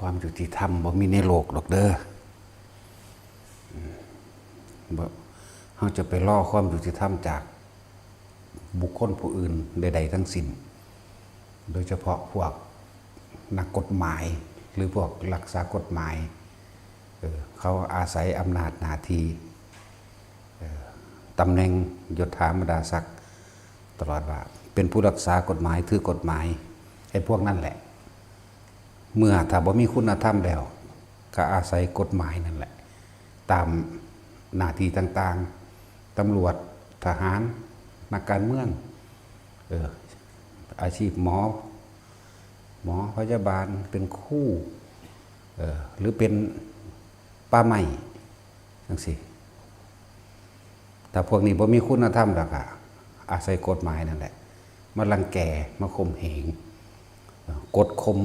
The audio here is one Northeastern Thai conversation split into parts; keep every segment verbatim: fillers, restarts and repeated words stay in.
ความยุติธรรมบ่มีในโลกดอกเด้อ อืม บ่ เฮาจะไปรอความยุติธรรมจากบุคคลผู้อื่นใดๆทั้งสิ้น โดยเฉพาะพวกนักกฎหมาย หรือพวกรักษากฎหมาย เออ เขาอาศัยอำนาจหน้าที่ เอ่อ ตำแหน่งยศถาบรรดาศักดิ์ ตลอดว่าเป็นผู้รักษากฎหมาย ถือกฎหมาย ไอ้พวกนั่นแหละ เมื่อถ้าบ่มีคุณธรรมแล้ว ก็อาศัยกฎหมายนั่นแหละ ตามหน้าที่ต่างๆ ตำรวจ ทหาร นักการเมือง เออ อาชีพหมอ หมอพยาบาล เป็นครู เออ หรือเป็นป่าไม้ จังซี้ ถ้าพวกนี้บ่มีคุณธรรมแล้วก็อาศัยกฎหมายนั่นแหละ มารังแก มาข่มเหง กดข่ม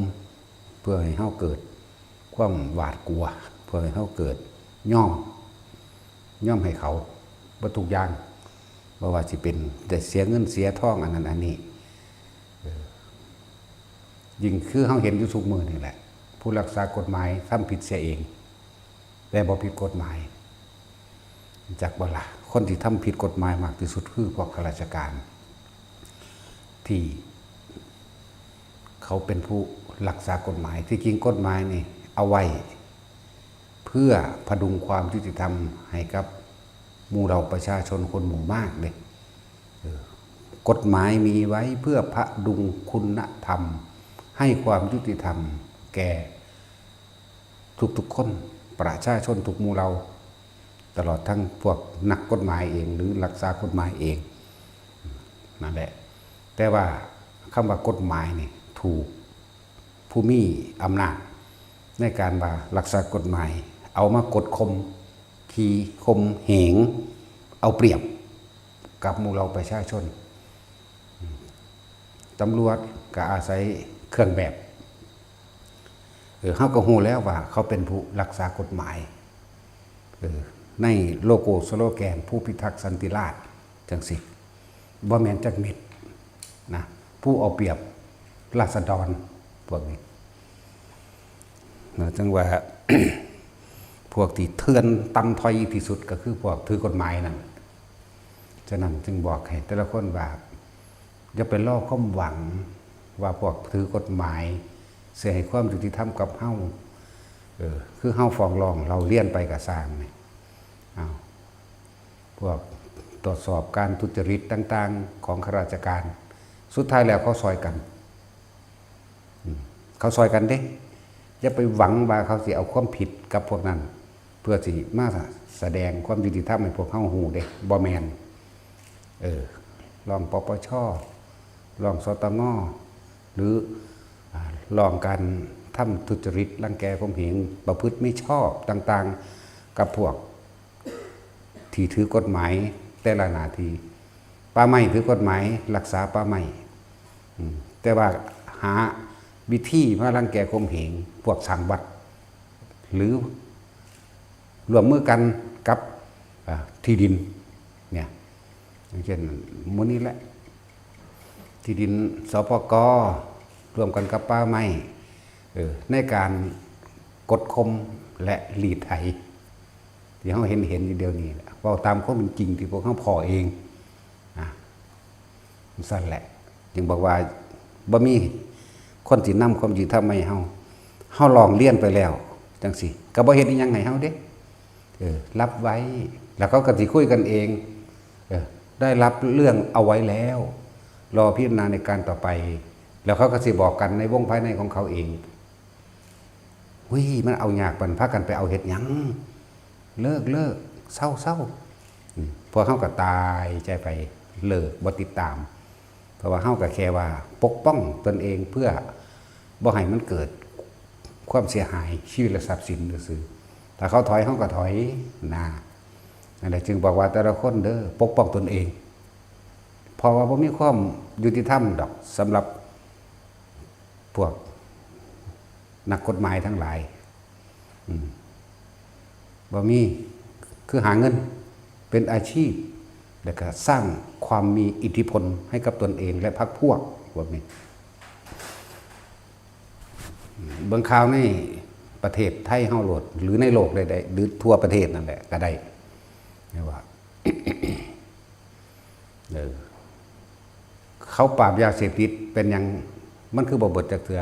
เพื่อให้เฮาเกิดความหวาดกลัว เพื่อให้เฮาเกิดยอม ยอมให้เขาเบิดทุกอย่าง บ่ว่าสิเป็นได้เสียเงินเสียทองอันนั้นอันนี้ เออ ยิ่งคือเฮาเห็นอยู่ทุกมื้อนี่แหละ ผู้รักษากฎหมายทำผิดเสียเอง แต่บ่ผิดกฎหมาย จักบ่ล่ะ คนที่ทำผิดกฎหมายมากที่สุดคือพวกข้าราชการ ที่เขาเป็นผู้รักษากฎหมาย ที่จริงกฎหมายนี่เอาไว้ เพื่อพดุงความยุติธรรมให้กับหมู่เราประชาชนคนหมู่มากเด้ เออ กฎหมายมีไว้เพื่อพดุงคุณธรรม ให้ความยุติธรรมแก่ทุกๆคน ประชาชนทุกหมู่เหล่า ตลอดทั้งพวกนักกฎหมายเอง หรือรักษากฎหมายเอง นั่นแหละ แต่ว่าคำว่ากฎหมายนี่ถูกผู้มีอำนาจในการว่ารักษากฎหมาย เอามากดข่ม ขี่ข่มเหง เอาเปรียบกับหมู่เราประชาชน ตำรวจก็อาศัยเครื่องแบบ เออ เฮาก็ฮู้แล้วว่าเขาเป็นผู้รักษากฎหมาย เออ ในโลโก้สโลแกน ผู้พิทักษ์สันติราษฎร์ จังซี้ บ่แม่นจักเม็ดนะ ผู้เอาเปรียบราษฎร พวกนี้นะ จังว่า พวกที่เถื่อนต่ำต้อยที่สุดก็คือพวกถือกฎหมายนั่น ฉะนั้นจึงบอกให้แต่ละคนว่า อย่าไปรอความหวังว่าพวกถือกฎหมายสิให้ความยุติธรรมกับเฮา เออ คือเฮาฟ้องร้องเล่าเรียนไปก็ซ่างนี่ อ้าว พวกตรวจสอบการทุจริตต่างๆของข้าราชการ สุดท้ายแล้วเขาซอยกัน อืม เขาซอยกันเด้ อย่าไปหวังว่าเขาสิเอาความผิดกับพวกนั้น เพื่อสิมาแสดงความยุติธรรมให้พวกเฮาฮู้เด้ บ่แม่น เออ รอง ปปช รอง สตง หรือ อ่า รองการทำทุจริต รังแกข่มเหง ประพฤติมิชอบต่างๆ กับพวกที่ถือกฎหมายแต่ละหน้าที่ ป่าไม้ถือกฎหมายรักษาป่าไม้ อืม แต่ว่าหาวิธีมารังแกข่มเหงพวกสร้างวัด หรือร่วมมือกันกับ อ่า ที่ดิน เนี่ย อย่างเช่นหมู่นี้แหละ ที่ดิน สปก ร่วมกันกับป่าไม้ เออ ในการกดข่มและรีดไถ ที่เฮาเห็นเห็นอยู่เดี๋ยวนี้แหละ เว้าตามความเป็นจริงที่พวกเฮาพ้อเอง อ่ะ จั่งซั้นแหละ จึงบอกว่าบ่มีคนสินำความยุติธรรมมาให้เฮา เฮาร้องเรียนไปแล้ว จังซี้ ก็บ่เฮ็ดอิหยังให้เฮาเด้ เออ รับไว้ แล้วเขาก็สิคุยกันเอง เออ ได้รับเรื่องเอาไว้แล้ว รอพิจารณาในการต่อไป แล้วเขาก็สิบอกกันในวงภายในของเขาเอง เฮ้ย มันเอายากปานพากันไปเอาเฮ็ดหยัง เลิก เลิก เซา เซา อืม พวกเฮาก็ตายใจไป เลิก บ่ติดตาม เพราะว่าเฮาก็แค่ว่าปกป้องตนเองเพื่อบ่ให้มันเกิดความเสียหายชีวิตและทรัพย์สินซื่อๆ ถ้าเขาถอยเฮาก็ถอย นะ นั่นแหละจึงบอกว่าแต่ละคนเด้อ ปกป้องตนเอง เพราะว่าบ่มีความยุติธรรมดอก สำหรับพวกนักกฎหมายทั้งหลาย อืม บ่มี คือหาเงินเป็นอาชีพ แล้วก็สร้างความมีอิทธิพลให้กับตนเองและพรรคพวก พวกนี้ อืม เบิ่งข่าวนี่ ประเทศไทยเฮาโลด หรือในโลกใดๆ หรือทั่วประเทศนั่นแหละก็ได้ นี่ว่า เออ เขาปราบยาเสพติดเป็นหยัง มันคือบ่เบิดจักเทื่อ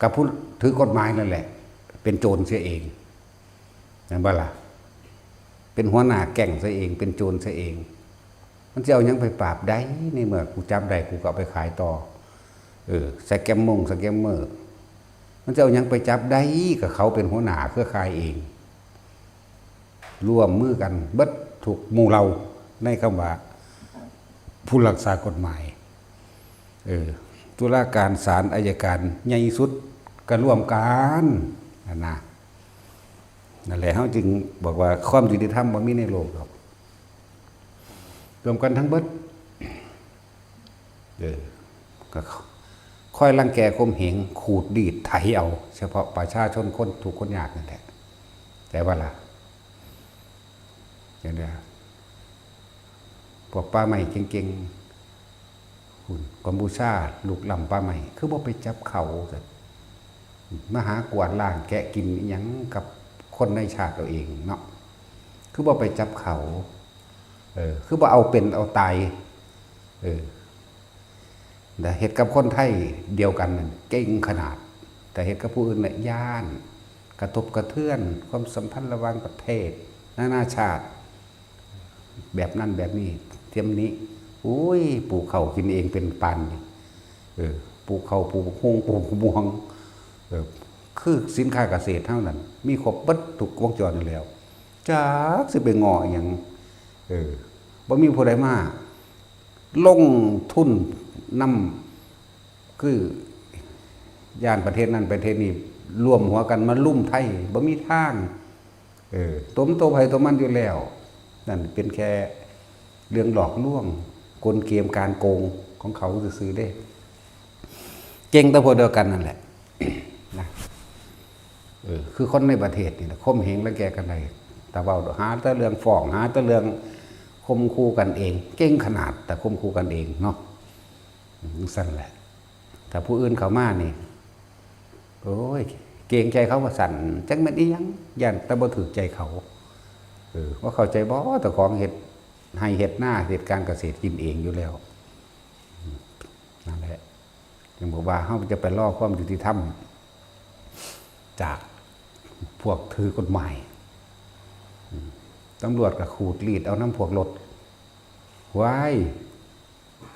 กับผู้ถือกฎหมายนั่นแหละ เป็นโจรเสียเอง แม่นบ่ล่ะ เป็นหัวหน้าแก๊งเสียเอง เป็นโจรเสียเอง มันจะเอาหยังไปปราบได้ ในเมื่อกูจับได้ กูก็เอาไปขายต่อ เออ สแกมมง สแกมเมอร์ มันจะเอาหยังไปจับได้ กับเขาเป็นหัวหน้าเครือข่ายเอง ร่วมมือกันเบิดทุกหมู่เหล่า ในคำว่าผู้รักษากฎหมาย เออ ตุลาการ ศาล อัยการ ใหญ่สุดก็ร่วมกัน นั่นนะ นั่นแหละ เฮาจึงบอกว่าความยุติธรรมบ่มีในโลกดอก ร่วมกันทั้งเบิด เออ ก็คอยรังแกข่มเหง ขูดรีดไถเอา เฉพาะประชาชนคนทุกข์คนยากนั่นแหละ แต่ว่าล่ะ อย่างเดียว พวกป่าไม้เก่งๆ คุณกัมพูชา ลุกล้ำป่าไม้ คือบ่ไปจับเขา มาหากวาดล้างแกะกินอิหยังกับคนในชาติตัวเองเนาะ คือบ่ไปจับเขา เออ คือบ่เอาเป็นเอาตาย เออ แต่เฮ็ดกับคนไทยเดียวกันนั่นเก่งขนาด แต่เฮ็ดกับผู้อื่นน่ะย้าน กระทบกระเทือนความสัมพันธ์ระหว่างประเทศ นานาชาติ แบบนั้นแบบนี้ เทียมนี้ โอ้ย ปลูกข้าวกินเองเป็นปานนี่ เออ ปลูกข้าว ปลูกฮง ปลูกม่วง เออ คือสินค้าเกษตรเท่านั้น มีครบเบิดทุกวงจรอยู่แล้ว จักสิไปงออิหยัง เออ บ่มีผู้ใดมาลงทุนนำ คือย้านประเทศนั้นประเทศนี้ร่วมหัวกันมาลุ่มไทย บ่มีทาง เออ ตัวมันตัวไผตัวมันอยู่แล้ว นั่นเป็นแค่เรื่องหลอกลวง กลเกมการโกงของเขาซื่อๆ เด้ เก่งแต่พวกเดียวกันนั่นแหละ นะ เออ คือคนในประเทศนี่แหละ ข่มเหงรังแกกันได้ แต่เว้าหาแต่เรื่องฟ้อง หาแต่เรื่องข่มขู่กันเอง เก่งขนาด แต่ข่มขู่กันเองเนาะ อืม จั่งซั้นแหละ ถ้าผู้อื่นเข้ามานี่ โอ้ย เกรงใจเขาว่าซั่น จักแม่นอิหยัง ย้านแต่บ่ถูกใจเขา เออ บ่เข้าใจบ่ เจ้าของเฮ็ดไร่เฮ็ดนา เฮ็ดการเกษตรกินเองอยู่แล้ว อืม นั่นแหละ จึงบอกว่าเฮาจะไปรอความยุติธรรมจากพวกถือกฎหมาย อืม ตำรวจก็ขูดรีดเอานำพวกรถ ว้าย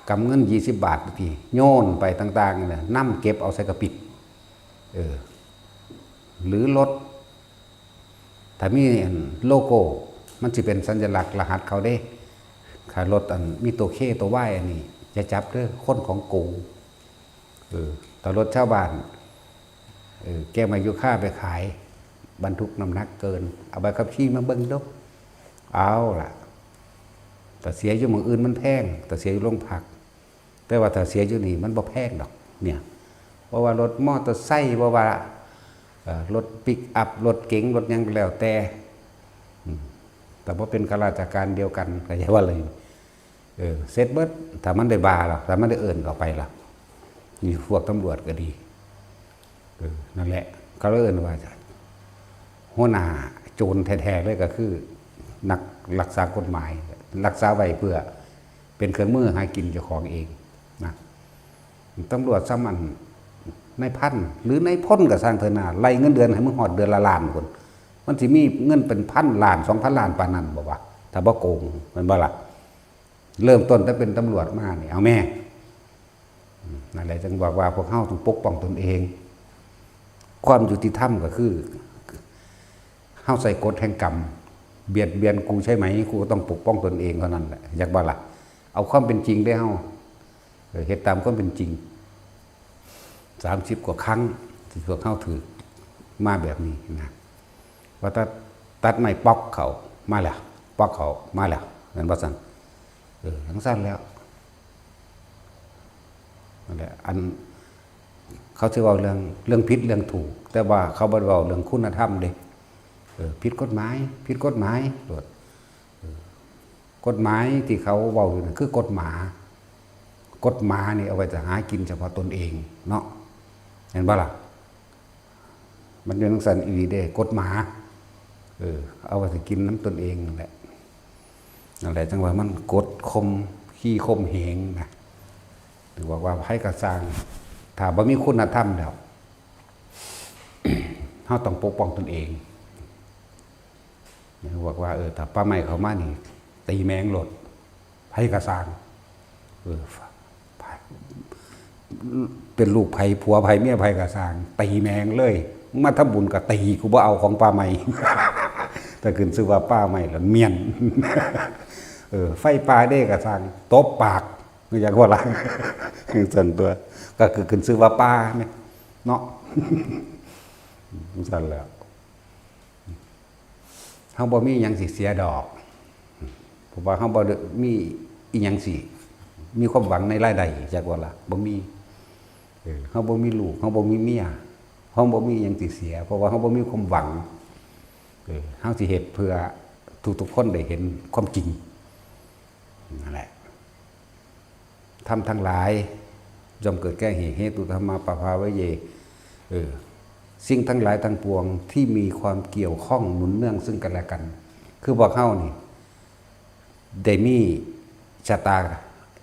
กำเงินยี่สิบบาทติ โยนไปต่างๆ นั่นแหละ นำเก็บเอาใส่กระปิด เออ หรือรถ ถ้ามีอันโลโก้ มันสิเป็นสัญลักษณ์รหัสเขาเด้ ถ้ารถอันมีตัว เค ตัว วาย อันนี้ อย่าจับเด้อ คนของโกง เออ ถ้ารถชาวบ้าน เออ แกมาอยู่ค่าไปขาย บรรทุกน้ำหนักเกิน เอาใบขับขี่มาเบิ่งดู เอาล่ะ แต่เสียอยู่หม่องอื่นมันแพง แต่เสียอยู่โรงพัก แต่ว่าถ้าเสียอยู่นี่มันบ่แพงดอก เนี่ย เพราะว่ารถมอเตอร์ไซค์ บ่ว่า เอ่อ รถปิกอัพ รถเก๋ง รถหยังก็แล้วแต่ อืม แต่บ่เป็นข้าราชการเดียวกัน ก็อย่าว่าเลย เออ เสร็จเบิด ถ้ามันได้บาล่ะ ถ้ามันได้เอิ้นเข้าไปล่ะ นี่พวกตำรวจก็ดี เออ นั่นแหละ เขาเลยเอิ้นว่า หัวหน้าโจรแท้ๆ เลยก็คือ นักรักษากฎหมาย รักษาไว้เพื่อเป็นเครื่องมือหากินเจ้าของเองนะ ตำรวจซ้ำอันนายพัน หรือนายพลก็ซ่างเถอะนา ไล่เงินเดือนให้มึงฮอดเดือนละล้านพุ้น มันสิมีเงินเป็นพันล้าน สองพันล้านปานนั้นบ่วะ ถ้าบ่โกง แม่นบ่ล่ะ เริ่มต้นแต่เป็นตำรวจมานี่ เอาแม่ อืม นั่นแหละจึงบอกว่าพวกเฮาต้องปกป้องตนเอง ความยุติธรรมก็คือ เฮาใส่กฎแห่งกรรม เบียดเบียนกูใช่ไหม กูก็ต้องปกป้องตนเองเท่านั้นแหละ อยากบ่ล่ะ เอาความเป็นจริงเด้เฮา เออ เฮ็ดตามความเป็นจริง สามสิบกว่าครั้งที่พวกเฮาถืกมาแบบนี้นะ ว่าตัด ตัดไม้ป๊อกเขามาแล้ว ป๊อกเขามาแล้ว แม่นบ่ซั่น เออ จั่งซั้นแล้ว นั่นแหละ อัน เขาสิเว้าเรื่อง เรื่องผิดเรื่องถูก แต่ว่าเขาบ่ได้เว้าเรื่องคุณธรรมเด้ เออ ผิดกฎหมาย ผิดกฎหมายโลด เออ กฎหมายที่เขาเว้าอยู่นั่นคือกฎหมา กฎหมานี่เอาไว้จะหากินเฉพาะตนเองเนาะ เห็นบ่ล่ะ มันอยู่จั่งซั้นอีหลีเด้ กดหมา เออ เอาไว้สิกินนำตนเองนั่นแหละ นั่นแหละจั่งว่ามันกดข่ม ขี้ข่มเหงนะ ถึงบอกว่าไผก็ซ่าง ถ้าบ่มีคุณธรรมแล้ว เฮาต้องปกป้องตนเอง บอกว่า เออ ถ้าป่าไม้เข้ามานี่ ตีแม่งโลด ไผก็ซ่าง เออ เป็นลูกไผ ผัวไผ เมียไผก็ซ่าง ตีแม่งเลย มาทำบุญก็ตี กูบ่เอาของป่าไม้ แต่ขึ้นชื่อว่าป่าไม้ละเมี้ยน เออ ไฟป่าเด้ก็ซ่าง ตบปาก อยากว่าล่ะ จั่งซั้นตั่ว ก็คือขึ้นชื่อว่าป่าแหม เนาะ จั่งซั้นแหละ เฮาบ่มีหยังสิเสียดอก เพราะว่าเฮาบ่ได้มีอิหยังสิมีความหวังในรายได้ จักว่าล่ะ บ่มี เออ เฮาบ่มีลูก เฮาบ่มีเมีย เฮาบ่มีหยังสิเสีย เพราะว่าเฮาบ่มีความหวัง เออ เฮาสิเฮ็ดเพื่อทุกๆคนได้เห็นความจริง นั่นแหละ ธรรมทั้งหลายย่อมเกิดแก่เหตุ เหตุธรรมาปภาเวเย เออ สิ่งทั้งหลายทั้งปวงที่มีความเกี่ยวข้องหนุนเนื่องซึ่งกันและกัน คือพวกเฮานี่ ได้มีชะตา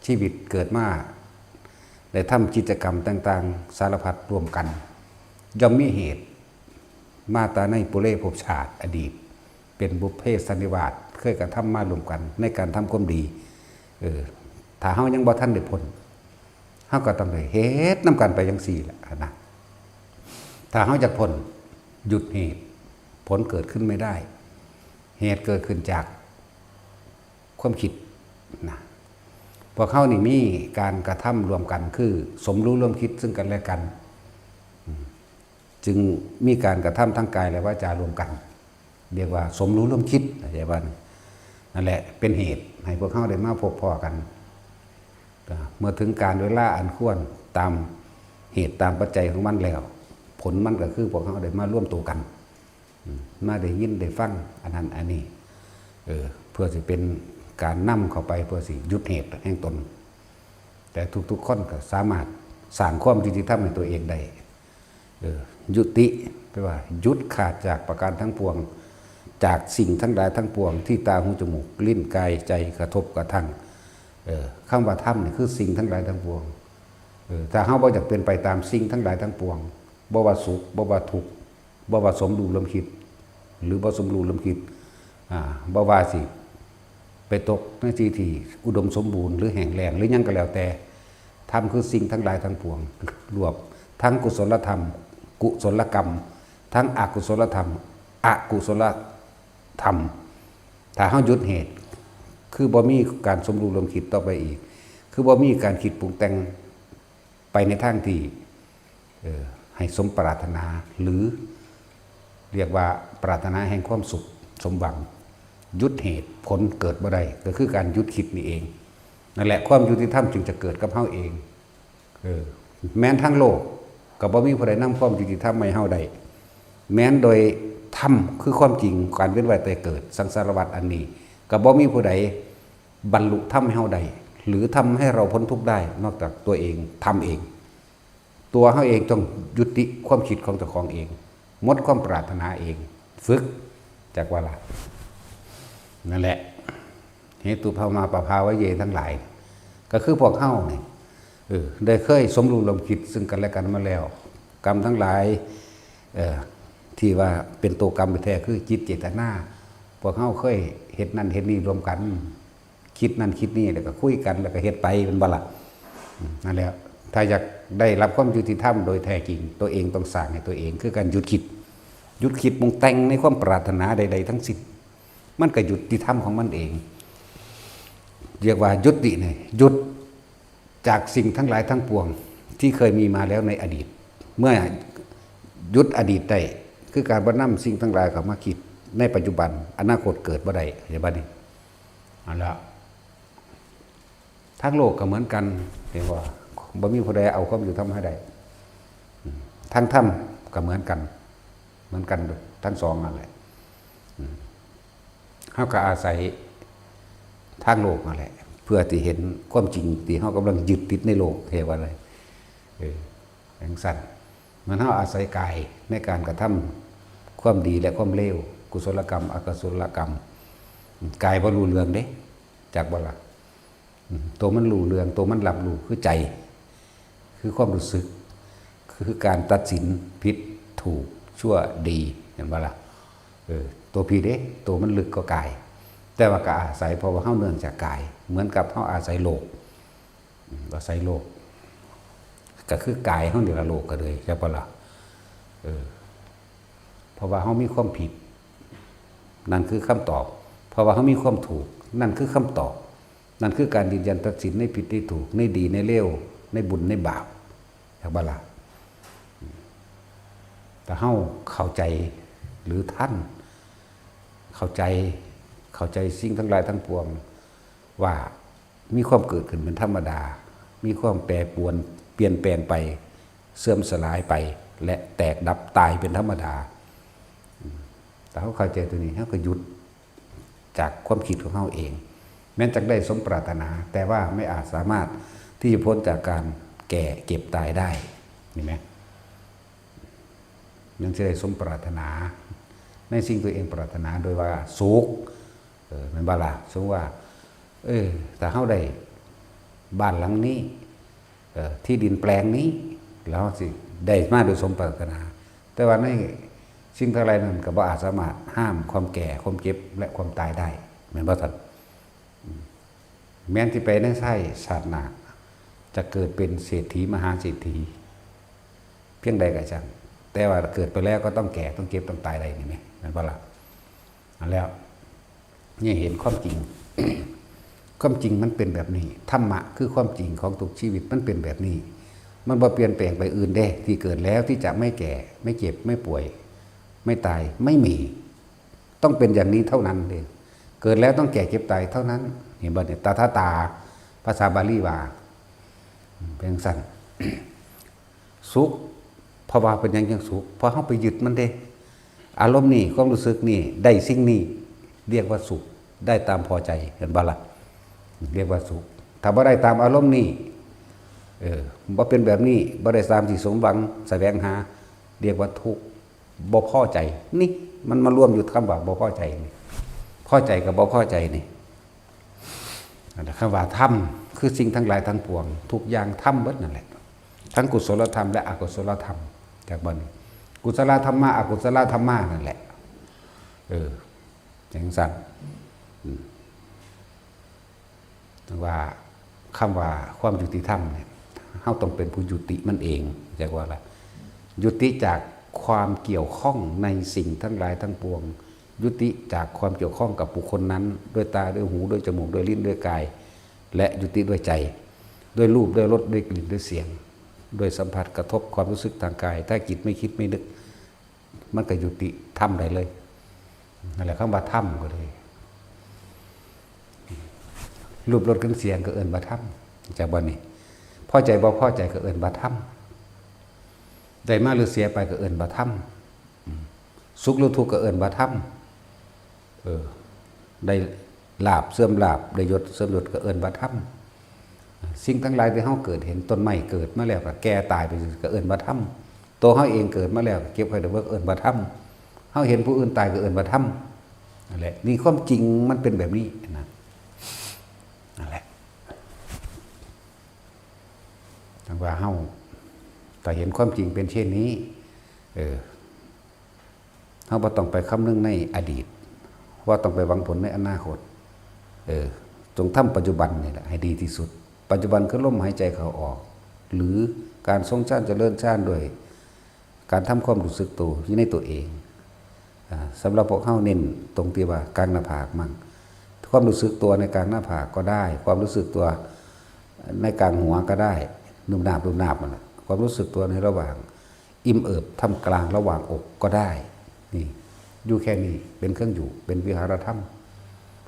ชีวิตเกิดมา ได้ทำกิจกรรมต่างๆ สารพัดร่วมกัน ย่อมมีเหตุ มาแต่ในปุเรภพชาติอดีต เป็นบุพเพสันนิวาส เคยกระทำมาร่วมกันในการทำความดี เออ ถ้าเฮายังบ่ทันได้พ้น เฮาก็ต้องได้เฮ็ดนำกันไปจั่งซี้แหละนะ ถ้าเฮาอยากพ้น หยุดเหตุ ผลเกิดขึ้นไม่ได้ เหตุเกิดขึ้นจากความคิดนะ พวกเฮานี่มีการกระทำร่วมกัน คือสมรู้ร่วมคิดซึ่งกันและกัน อืม จึงมีการกระทำทั้งกายและวาจาร่วมกัน เรียกว่าสมรู้ร่วมคิด เข้าใจบ่ นั่นแหละเป็นเหตุให้พวกเฮาได้มาพบพ้อกัน ก็เมื่อถึงกาลเวลาอันควร ตามเหตุตามปัจจัยของมันแล้ว ผลมันก็คือพวกเฮาได้มารวมตัวกัน อืม มาได้ยินได้ฟังอันนั้นอันนี้ เออ เพื่อสิเป็นการนำเข้าไป เพื่อสิหยุดเหตุแห่งตน แต่ทุกๆคนก็สามารถสร้างความยุติธรรมให้ตัวเองได้ เออ ยุติ แปลว่าหยุดขาดจากประการทั้งปวง จากสิ่งทั้งหลายทั้งปวงที่ตาหูจมูกลิ้นกายใจกระทบกระทั่ง เออ คำว่าธรรมนี่คือสิ่งทั้งหลายทั้งปวง เออ ถ้าเฮาบ่อยากเป็นไปตามสิ่งทั้งหลายทั้งปวง บ่ว่าสุข บ่ว่าทุกข์ บ่ว่าสมรู้ร่วมคิด หรือบ่สมรู้ร่วมคิด อ่า บ่ว่าสิไปตกในที่ที่อุดมสมบูรณ์ หรือแห้งแล้ง หรือหยังก็แล้วแต่ ธรรมคือสิ่งทั้งหลายทั้งปวง รวมทั้งกุศลธรรม กุศลกรรม ทั้งอกุศลธรรม อกุศลธรรม ถ้าเฮาหยุดเหตุ คือบ่มีการสมรู้ร่วมคิดต่อไปอีก คือบ่มีการคิดปรุงแต่งไปในทางที่ เออ ให้สมปรารถนา หรือเรียกว่าปรารถนาแห่งความสุขสมหวัง หยุดเหตุผลเกิดบ่ได้ ก็คือการหยุดคิดนี่เอง นั่นแหละความยุติธรรมจึงจะเกิดกับเฮาเอง เออ แม้นทั้งโลกก็บ่มีผู้ใดนำความยุติธรรมมาให้เฮาได้ แม้นโดยธรรมคือความจริง การเวียนว่ายตายเกิด สังสารวัฏอันนี้ ก็บ่มีผู้ใดบรรลุธรรมให้เฮาได้ หรือทำให้เราพ้นทุกข์ได้ นอกจากตัวเองทำเอง ตัวเฮาเองต้องยุติความคิดของเจ้าของเอง หมดความปรารถนาเอง ฝึก จักว่าล่ะ นั่นแหละ เหตุธรรมาปภาเวเย ทั้งหลาย ก็คือพวกเฮานี่ เออ ได้เคยสมรู้ร่วมคิดซึ่งกันและกันมาแล้ว กรรมทั้งหลาย เออ ที่ว่าเป็นตัวกรรมแท้คือจิตเจตนา พวกเฮาเคยเฮ็ดนั่นเฮ็ดนี่ร่วมกัน คิดนั่นคิดนี่ แล้วก็คุยกัน แล้วก็เฮ็ดไป แม่นบ่ล่ะ อืม นั่นแหละ ถ้าอยากได้รับความยุติธรรมโดยแท้จริง ตัวเองต้องสร้างให้ตัวเอง คือการหยุดคิด หยุดคิดปรุงแต่งในความปรารถนาใดๆทั้งสิ้น มันก็ยุติธรรมของมันเอง เรียกว่ายุตินี่ หยุดจากสิ่งทั้งหลายทั้งปวงที่เคยมีมาแล้วในอดีต เมื่อหยุดอดีตได้ คือการบ่นำสิ่งทั้งหลายเข้ามาคิดในปัจจุบัน อนาคตเกิดบ่ได้ เข้าใจบ่นี่ เอาละ ทางโลกก็เหมือนกัน เห็นบ่ บ่มีผู้ใดเอาความยุติธรรมให้ได้ อืม ทางธรรมก็เหมือนกัน เหมือนกันทั้งสองนั่นแหละ อืม เฮาก็อาศัยทางโลกนั่นแหละ เพื่อที่เห็นความจริงที่เฮากำลังยึดติดในโลก เข้าใจบ่นี่ เออ จั่งซั้น มันเฮาอาศัยกายในการกระทำความดีและความเลว กุศลกรรม อกุศลกรรม กายบ่รู้เรื่องเด้ จักบ่ล่ะ อืม ตัวมันรู้เรื่อง ตัวมันรับรู้คือใจ คือความรู้สึก คือการตัดสินผิดถูกชั่วดี เห็นบ่ล่ะ เออ ตัวผิดเด้ ตัวมันลึกกว่ากาย แต่ว่าก็อาศัย เพราะว่าเฮาเนื่องจากกาย เหมือนกับเฮาอาศัยโลก อืม อาศัยโลก ก็คือกายเฮานี่ล่ะโลกก็เลย จักบ่ล่ะ เออ เพราะว่าเฮามีความผิด นั่นคือคำตอบ เพราะว่าเฮามีความถูก นั่นคือคำตอบ นั่นคือการยืนยันตัดสินในผิดในถูก ในดีในเลว ในบุญในบาป จักบ่ล่ะ ถ้าเฮาเข้าใจหรือทัน เข้าใจ เข้าใจสิ่งทั้งหลายทั้งปวง ว่ามีความเกิดขึ้นเป็นธรรมดา มีความแปรปรวน เปลี่ยนแปลงไป เสื่อมสลายไป และแตกดับตายเป็นธรรมดา อืม ถ้าเฮาเข้าใจตัวนี้ เฮาก็หยุดจากความคิดของเฮาเอง แม้นจักได้สมปรารถนา แต่ว่าไม่อาจสามารถที่จะพ้นจากการแก่เจ็บตายได้ เห็นไหม ยังสิได้สมปรารถนา ในสิ่งตัวเองปรารถนาโดยว่าสุข เออ แม่นบ่ล่ะ สมมุติว่า เออ ถ้าเฮาได้บ้านหลังนี้ เออ ที่ดินแปลงนี้ แล้วเฮาสิได้มาโดยสมปรารถนา แต่ว่าในสิ่งทั้งหลายนั้นก็บ่อาจสามารถห้ามความแก่ ความเจ็บ และความตายได้ แม่นบ่ท่าน อืม แม้นสิไปในชาติ ชาติหน้า จะเกิดเป็นเศรษฐีมหาเศรษฐี เพียงใดก็ช่าง แต่ว่าเกิดไปแล้วก็ต้องแก่ ต้องเจ็บ ต้องตายได้นี่แหม แม่นบ่ล่ะ อันแล้ว นี่เห็นความจริง ความจริงมันเป็นแบบนี้ ธรรมะคือความจริงของทุกชีวิตมันเป็นแบบนี้ มันบ่เปลี่ยนแปลงไปอื่นเด้ ที่เกิดแล้วที่จะไม่แก่ ไม่เจ็บ ไม่ป่วย ไม่ตาย ไม่มี ต้องเป็นอย่างนี้เท่านั้นเด้ เกิดแล้วต้องแก่เจ็บตายเท่านั้น เห็นบ่เนี่ย ตถาตา ภาษาบาลีว่า เป็นจั่งซั้น สุข เพราะว่าเป็นหยังจั่งสุข เพราะเฮาไปยึดมันเด้ อารมณ์นี่ ความรู้สึกนี่ ได้สิ่งนี้ เรียกว่าสุข ได้ตามพอใจ เห็นบ่ล่ะ เรียกว่าสุข ถ้าบ่ได้ตามอารมณ์นี่ เออ บ่เป็นแบบนี้ บ่ได้ตามที่สมหวังแสวงหา เรียกว่าทุกข์ บ่พอใจ นี่ มันมารวมอยู่คำว่าบ่พอใจนี่ พอใจกับบ่พอใจนี่ นั่นแหละ คำว่าธรรม คือสิ่งทั้งหลายทั้งปวง ทุกอย่างธรรมเบิดนั่นแหละ ทั้งกุศลธรรมและอกุศลธรรม จักบ่นี่ กุศลธรรมะ อกุศลธรรมะนั่นแหละ เออ จั่งซั้น อืม ว่า คำว่าความยุติธรรมเนี่ย เฮาต้องเป็นผู้ยุติมันเอง จักว่าล่ะ ยุติจากความเกี่ยวข้องในสิ่งทั้งหลายทั้งปวง ยุติจากความเกี่ยวข้องกับบุคคลนั้น ด้วยตา ด้วยหู ด้วยจมูก ด้วยลิ้น ด้วยกาย และยุติด้วยใจ ด้วยรูป ด้วยรส ด้วยกลิ่น ด้วยเสียง ด้วยสัมผัสกระทบความรู้สึกทางกาย ถ้าจิตไม่คิดไม่นึก มันก็ยุติธรรมได้เลย นั่นแหละคำว่าธรรมก็เลย รูป รส กลิ่น เสียงก็เอิ้นว่าธรรม จักบ่นี่ พอใจบ่พอใจก็เอิ้นว่าธรรม ได้มาหรือเสียไปก็เอิ้นว่าธรรม อืม สุขหรือทุกข์ก็เอิ้นว่าธรรม เออ ได้ลาภเสื่อมลาภ ได้ยศเสื่อมยศก็เอิ้นว่าธรรม สิ่งทั้งหลายที่เฮาเกิดเห็น ต้นไม้เกิดมาแล้วก็แก่ตายไป ก็เอิ้นว่าธรรม ตัวเฮาเองเกิดมาแล้วก็เจ็บไข้ได้ป่วยก็เอิ้นว่าธรรม เฮาเห็นผู้อื่นตายก็เอิ้นว่าธรรม นั่นแหละ นี่ความจริงมันเป็นแบบนี้นะ นั่นแหละ จั่งว่าเฮา ถ้าเห็นความจริงเป็นเช่นนี้ เออ เฮาบ่ต้องไปคำนึงในอดีต บ่ต้องไปหวังผลในอนาคต เออ จงทำปัจจุบันนี่แหละให้ดีที่สุด ปัจจุบันคือลมหายใจเข้าออก หรือการทรงฌานเจริญฌานด้วยการทำความรู้สึกตัวอยู่ในตัวเอง อ่า สำหรับพวกเฮาเน้นตรงที่ว่ากลางหน้าผากมั่ง ความรู้สึกตัวในกลางหน้าผากก็ได้ ความรู้สึกตัวในกลางหัวก็ได้ นุบนาบนุบนาบนั่นแหละ ความรู้สึกตัวในระหว่างอิ่มเอิบท่ามกลางระหว่างอกก็ได้ นี่ อยู่แค่นี้เป็นเครื่องอยู่ เป็นวิหารธรรม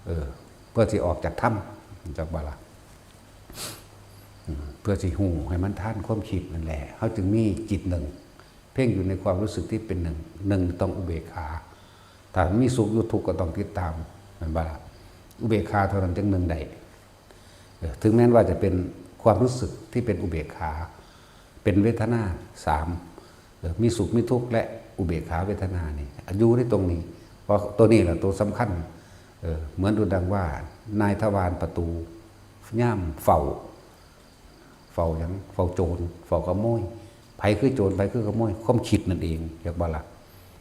เออ เพื่อสิออกจากถ้ำ จักบ่ล่ะ อืม เพื่อสิฮู้ให้มันทันความคิดนั่นแหละ เฮาจึงมีจิตหนึ่ง เพ่งอยู่ในความรู้สึกที่เป็นหนึ่ง หนึ่งต้องอุเบกขา ถ้ามีสุขอยู่ทุกข์ก็ต้องติดตาม แม่นบ่ล่ะ อุเบกขาเท่านั้นจึงหนึ่งได้ เออ ถึงแม้ว่าจะเป็นความรู้สึกที่เป็นอุเบกขา เป็นเวทนาสาม เออ มีสุขมีทุกข์และอุเบกขาเวทนานี่ อยู่ในตรงนี้ เพราะตัวนี้แหละตัวสำคัญ เออ เหมือนดูดังว่า นายทวารประตู ย่ามเฝ้า เฝ้าหยัง เฝ้าโจร เฝ้าขโมย ไผคือโจร ไผคือขโมย ความคิดนั่นเอง เรียกว่าละ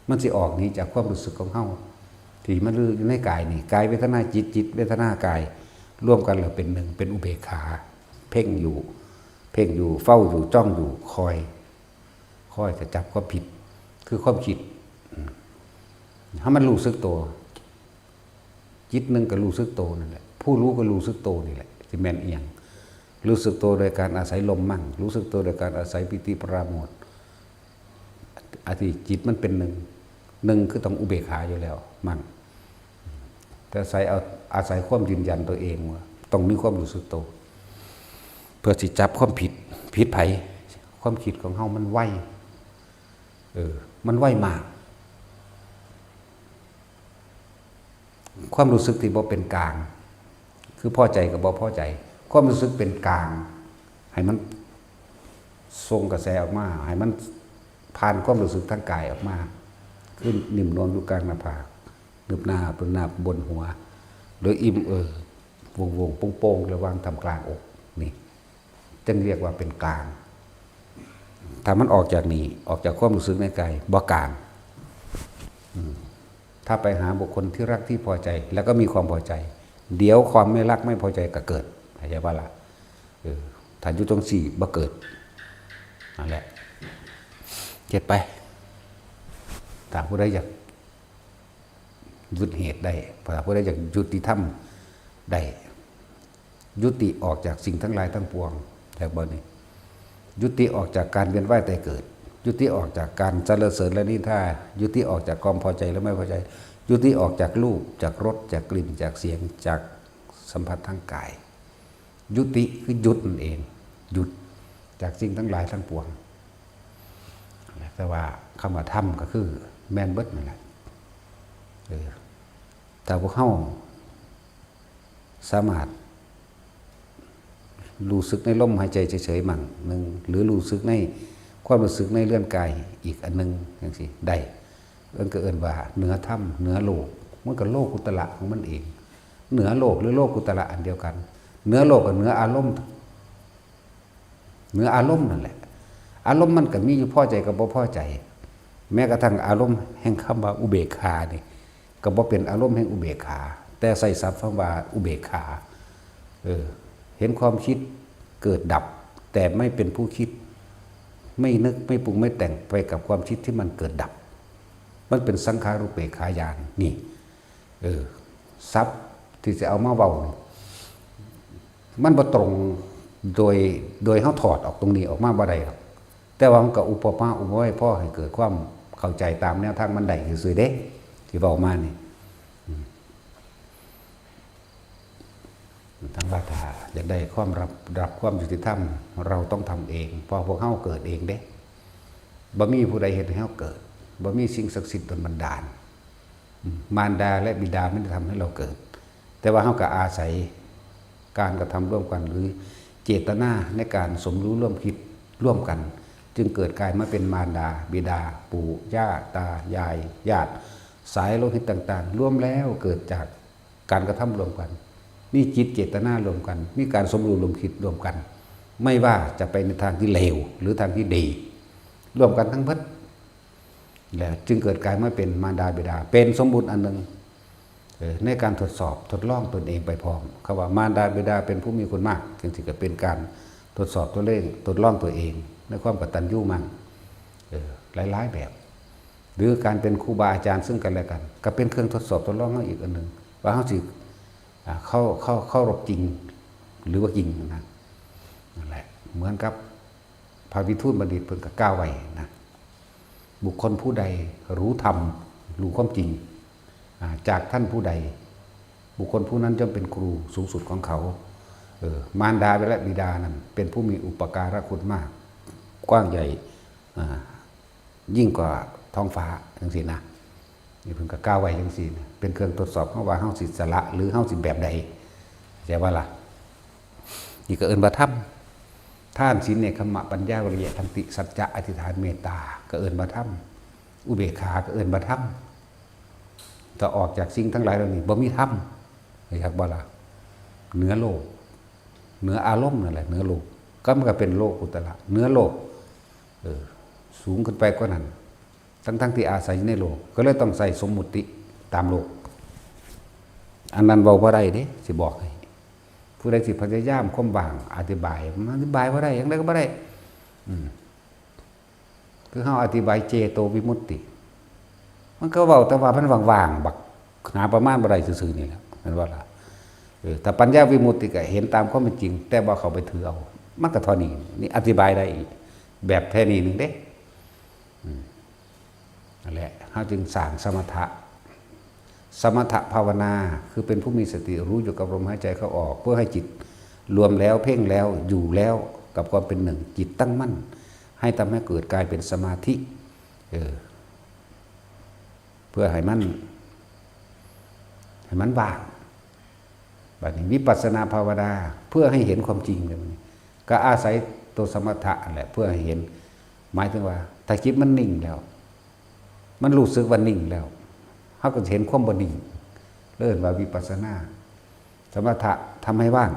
มันสิออกหนีจากความรู้สึกของเฮา ที่มันอยู่ในกายนี่ กายเวทนาจิต จิตเวทนากาย รวมกันแล้วเป็นหนึ่ง เป็นอุเบกขา เพ่งอยู่ เพ่งอยู่ เฝ้าอยู่ จ้องอยู่ คอย คอยจะจับความผิด คือความคิด อืม ให้มันรู้สึกตัว จิตหนึ่งก็รู้สึกตัวนั่นแหละ ผู้รู้ก็รู้สึกตัวนี่แหละ ที่แม่นเอียง รู้สึกตัวโดยการอาศัยลมมั่ง รู้สึกตัวโดยการอาศัยปีติปราโมทย์ อาทิจิตมันเป็นหนึ่ง หนึ่งคือต้องอุเบกขาอยู่แล้วมั่ง แต่อาศัยเอา อาศัยความยืนยันตัวเองว่าต้องมีความรู้สึกตัว เพื่อสิจับความผิด ผิดไผ ความคิดของเฮามันไว เออ มันไวมาก ความรู้สึกที่บ่เป็นกลาง คือพอใจกับบ่พอใจ ความรู้สึกเป็นกลาง ให้มันส่งกระแสออกมา ให้มันผ่านความรู้สึกทางกายออกมา คือนิ่มนวลอยู่กลางหน้าผาก นึบหน้า เป็นหน้าบนหัว โดยอิ่มเอิบ วงๆ โป่งๆ ระหว่างท่ามกลางอก นี่ จึงเรียกว่าเป็นกลาง ถ้ามันออกจากนี่ ออกจากความรู้สึกในกาย บ่กลาง อืม ถ้าไปหาบุคคลที่รักที่พอใจ แล้วก็มีความพอใจ เดี๋ยวความไม่รักไม่พอใจก็เกิด เข้าใจบ่ล่ะ เออ ถ้าอยู่จั่งซี้บ่เกิด นั่นแหละ เฮ็ดไป ถ้าผู้ใดอยาก หยุดเหตุได้ ถ้าผู้ใดอยากยุติธรรมได้ ยุติออกจากสิ่งทั้งหลายทั้งปวง แต่บ่นี่ ยุติออกจากการเวียนว่ายตายเกิด ยุติออกจากการสรรเสริญและนินทา ยุติออกจากความพอใจและไม่พอใจ ยุติออกจากรูป จากรส จากกลิ่น จากเสียง จากสัมผัสทางกาย ยุติคือหยุดนั่นเอง หยุดจากสิ่งทั้งหลายทั้งปวง แต่ว่าคำว่าธรรมก็คือแม่นเบิดนั่นแหละ เออ ถ้าพวกเฮาสามารถรู้สึกในลมหายใจเฉยๆมั่งหนึ่ง หรือรู้สึกในความรู้สึกในเรือนกายอีกอันหนึ่งจั่งซี้ได้ เอิ้นก็เอิ้นว่าเหนือธรรม เหนือโลก มันก็โลกุตตระของมันเอง เหนือโลกหรือโลกุตตระอันเดียวกัน เหนือโลกกับเหนืออารมณ์ เหนืออารมณ์นั่นแหละ อารมณ์มันก็มีอยู่พอใจกับบ่พอใจ แม้กระทั่งอารมณ์แห่งคำว่าอุเบกขานี่ ก็บ่เป็นอารมณ์แห่งอุเบกขา แต่ใช้ศัพท์คำว่าอุเบกขา เออ เห็นความคิดเกิดดับ แต่ไม่เป็นผู้คิด ไม่นึก ไม่ปรุง ไม่แต่งไปกับความคิดที่มันเกิดดับ มันเป็นสังขารุปเปกขาญาณ นี่ เออ ศัพท์ที่จะเอามาเว้านี่ มันบ่ตรงโดย โดยเฮาถอดออกตรงนี้ออกมาบ่ได้หรอก แต่ว่ามันก็อุปมาอุปไมยพอให้เกิดความเข้าใจตามแนวทางมันได้ซื่อๆเด้ ที่เว้ามานี่ อืม ทั้งว่าถ้าอยากได้ความรับ รับความยุติธรรม เราต้องทำเอง เพราะพวกเฮาเกิดเองเด้ บ่มีผู้ใดเฮ็ดให้เฮาเกิด บ่มีสิ่งศักดิ์สิทธิ์ดลบันดาล อืม มารดาและบิดาไม่ได้ทำให้เราเกิด แต่ว่าเฮาก็อาศัยการกระทำร่วมกัน หรือเจตนาในการสมรู้ร่วมคิดร่วมกัน จึงเกิดกลายมาเป็นมารดา บิดา ปู่ ย่า ตา ยาย ญาติ สายโลหิตต่างๆ รวมแล้วเกิดจากการกระทำร่วมกัน มีจิตเจตนาร่วมกัน มีการสมรู้ร่วมคิดร่วมกัน ไม่ว่าจะไปในทางที่เลวหรือทางที่ดี ร่วมกันทั้งเบิด แล้วจึงเกิดกลายมาเป็นมารดาบิดา เป็นสมมุติอันหนึ่ง เอ่อ ในการทดสอบทดลองตนเองไปพร้อม คำว่ามารดาบิดาเป็นผู้มีคุณมาก จั่งซี้ก็เป็นการทดสอบตัวเอง ทดลองตัวเอง ในความกตัญญูมั่ง เอ่อ หลายๆแบบ หรือการเป็นครูบาอาจารย์ซึ่งกันและกัน ก็เป็นเครื่องทดสอบทดลองเฮาอีกอันหนึ่ง ว่าเฮาสิ อ่า เคา- เคา- เคารพจริง หรือว่าจริงนะ นั่นแหละ เหมือนกับพระวิทูลบัณฑิตเพิ่นก็กล่าวไว้นะ บุคคลผู้ใดรู้ธรรม รู้ความจริง อ่า จากท่านผู้ใด บุคคลผู้นั้นย่อมเป็นครูสูงสุดของเขา เออ มารดาและบิดานั้นเป็นผู้มีอุปการะคุณมาก กว้างใหญ่ อ่า ยิ่งกว่าท้องฟ้าจั่งซี้นะ นี่เพิ่นก็กล่าวไว้จั่งซี้นะ เป็นเครื่องทดสอบเฮาว่าเฮาสิสละหรือเฮาสิแบบใด เข้าใจบ่ล่ะ นี่ก็เอิ้นว่าธรรม ทาน ศีล เนกขัมมะ ปัญญา วิริยะ ขันติ สัจจะ อธิษฐาน เมตตา ก็เอิ้นว่าธรรม อุเบกขา ก็เอิ้นว่าธรรม ถ้าออกจากสิ่งทั้งหลายเหล่านี้ บ่มีธรรม อยากบ่ล่ะ เหนือโลก เหนืออารมณ์นั่นแหละ เหนือโลก ก็มันก็เป็นโลกุตระ เหนือโลก เออ สูงขึ้นไปกว่านั้น ทั้งๆที่อาศัยอยู่ในโลก ก็เลยต้องใส่สมมุติตามโลก อันนั้นเว้าบ่ได้เด้ สิบอกให้ ผู้ใดสิพยายามความว่าง อธิบาย มันอธิบายบ่ได้ อย่างใดก็บ่ได้ อืม คือเฮาอธิบายเจโตวิมุตติ มันก็เว้าแต่ว่ามันว่างๆ บักหาประมาณบ่ได้ซื่อๆ นี่แหละ แม่นบ่ล่ะ เออ ถ้าปัญญาวิมุตติก็เห็นตามความเป็นจริง แต่บ่เข้าไปถือเอา มันก็เท่านี้ นี่อธิบายได้อีก แบบแค่นี้หนึ่งเด้ อืม นั่นแหละ เฮาจึงสร้างสมถะ สมถะภาวนา คือเป็นผู้มีสติรู้อยู่กับลมหายใจเข้าออก เพื่อให้จิตรวมแล้ว เพ่งแล้ว อยู่แล้ว กับความเป็นหนึ่ง จิตตั้งมั่น ให้ทำให้เกิดกลายเป็นสมาธิ เออ เพื่อให้มัน ให้มันว่าง บัดนี้วิปัสสนาภาวนา เพื่อให้เห็นความจริงเลย บัดนี้ก็อาศัยตัวสมถะนั่นแหละ เพื่อให้เห็น หมายถึงว่า ถ้าจิตมันนิ่งแล้ว มันรู้สึกว่านิ่งแล้ว เฮาก็จะเห็นความบ่นิ่ง เรียกว่าวิปัสสนา สมถะทำให้ว่าง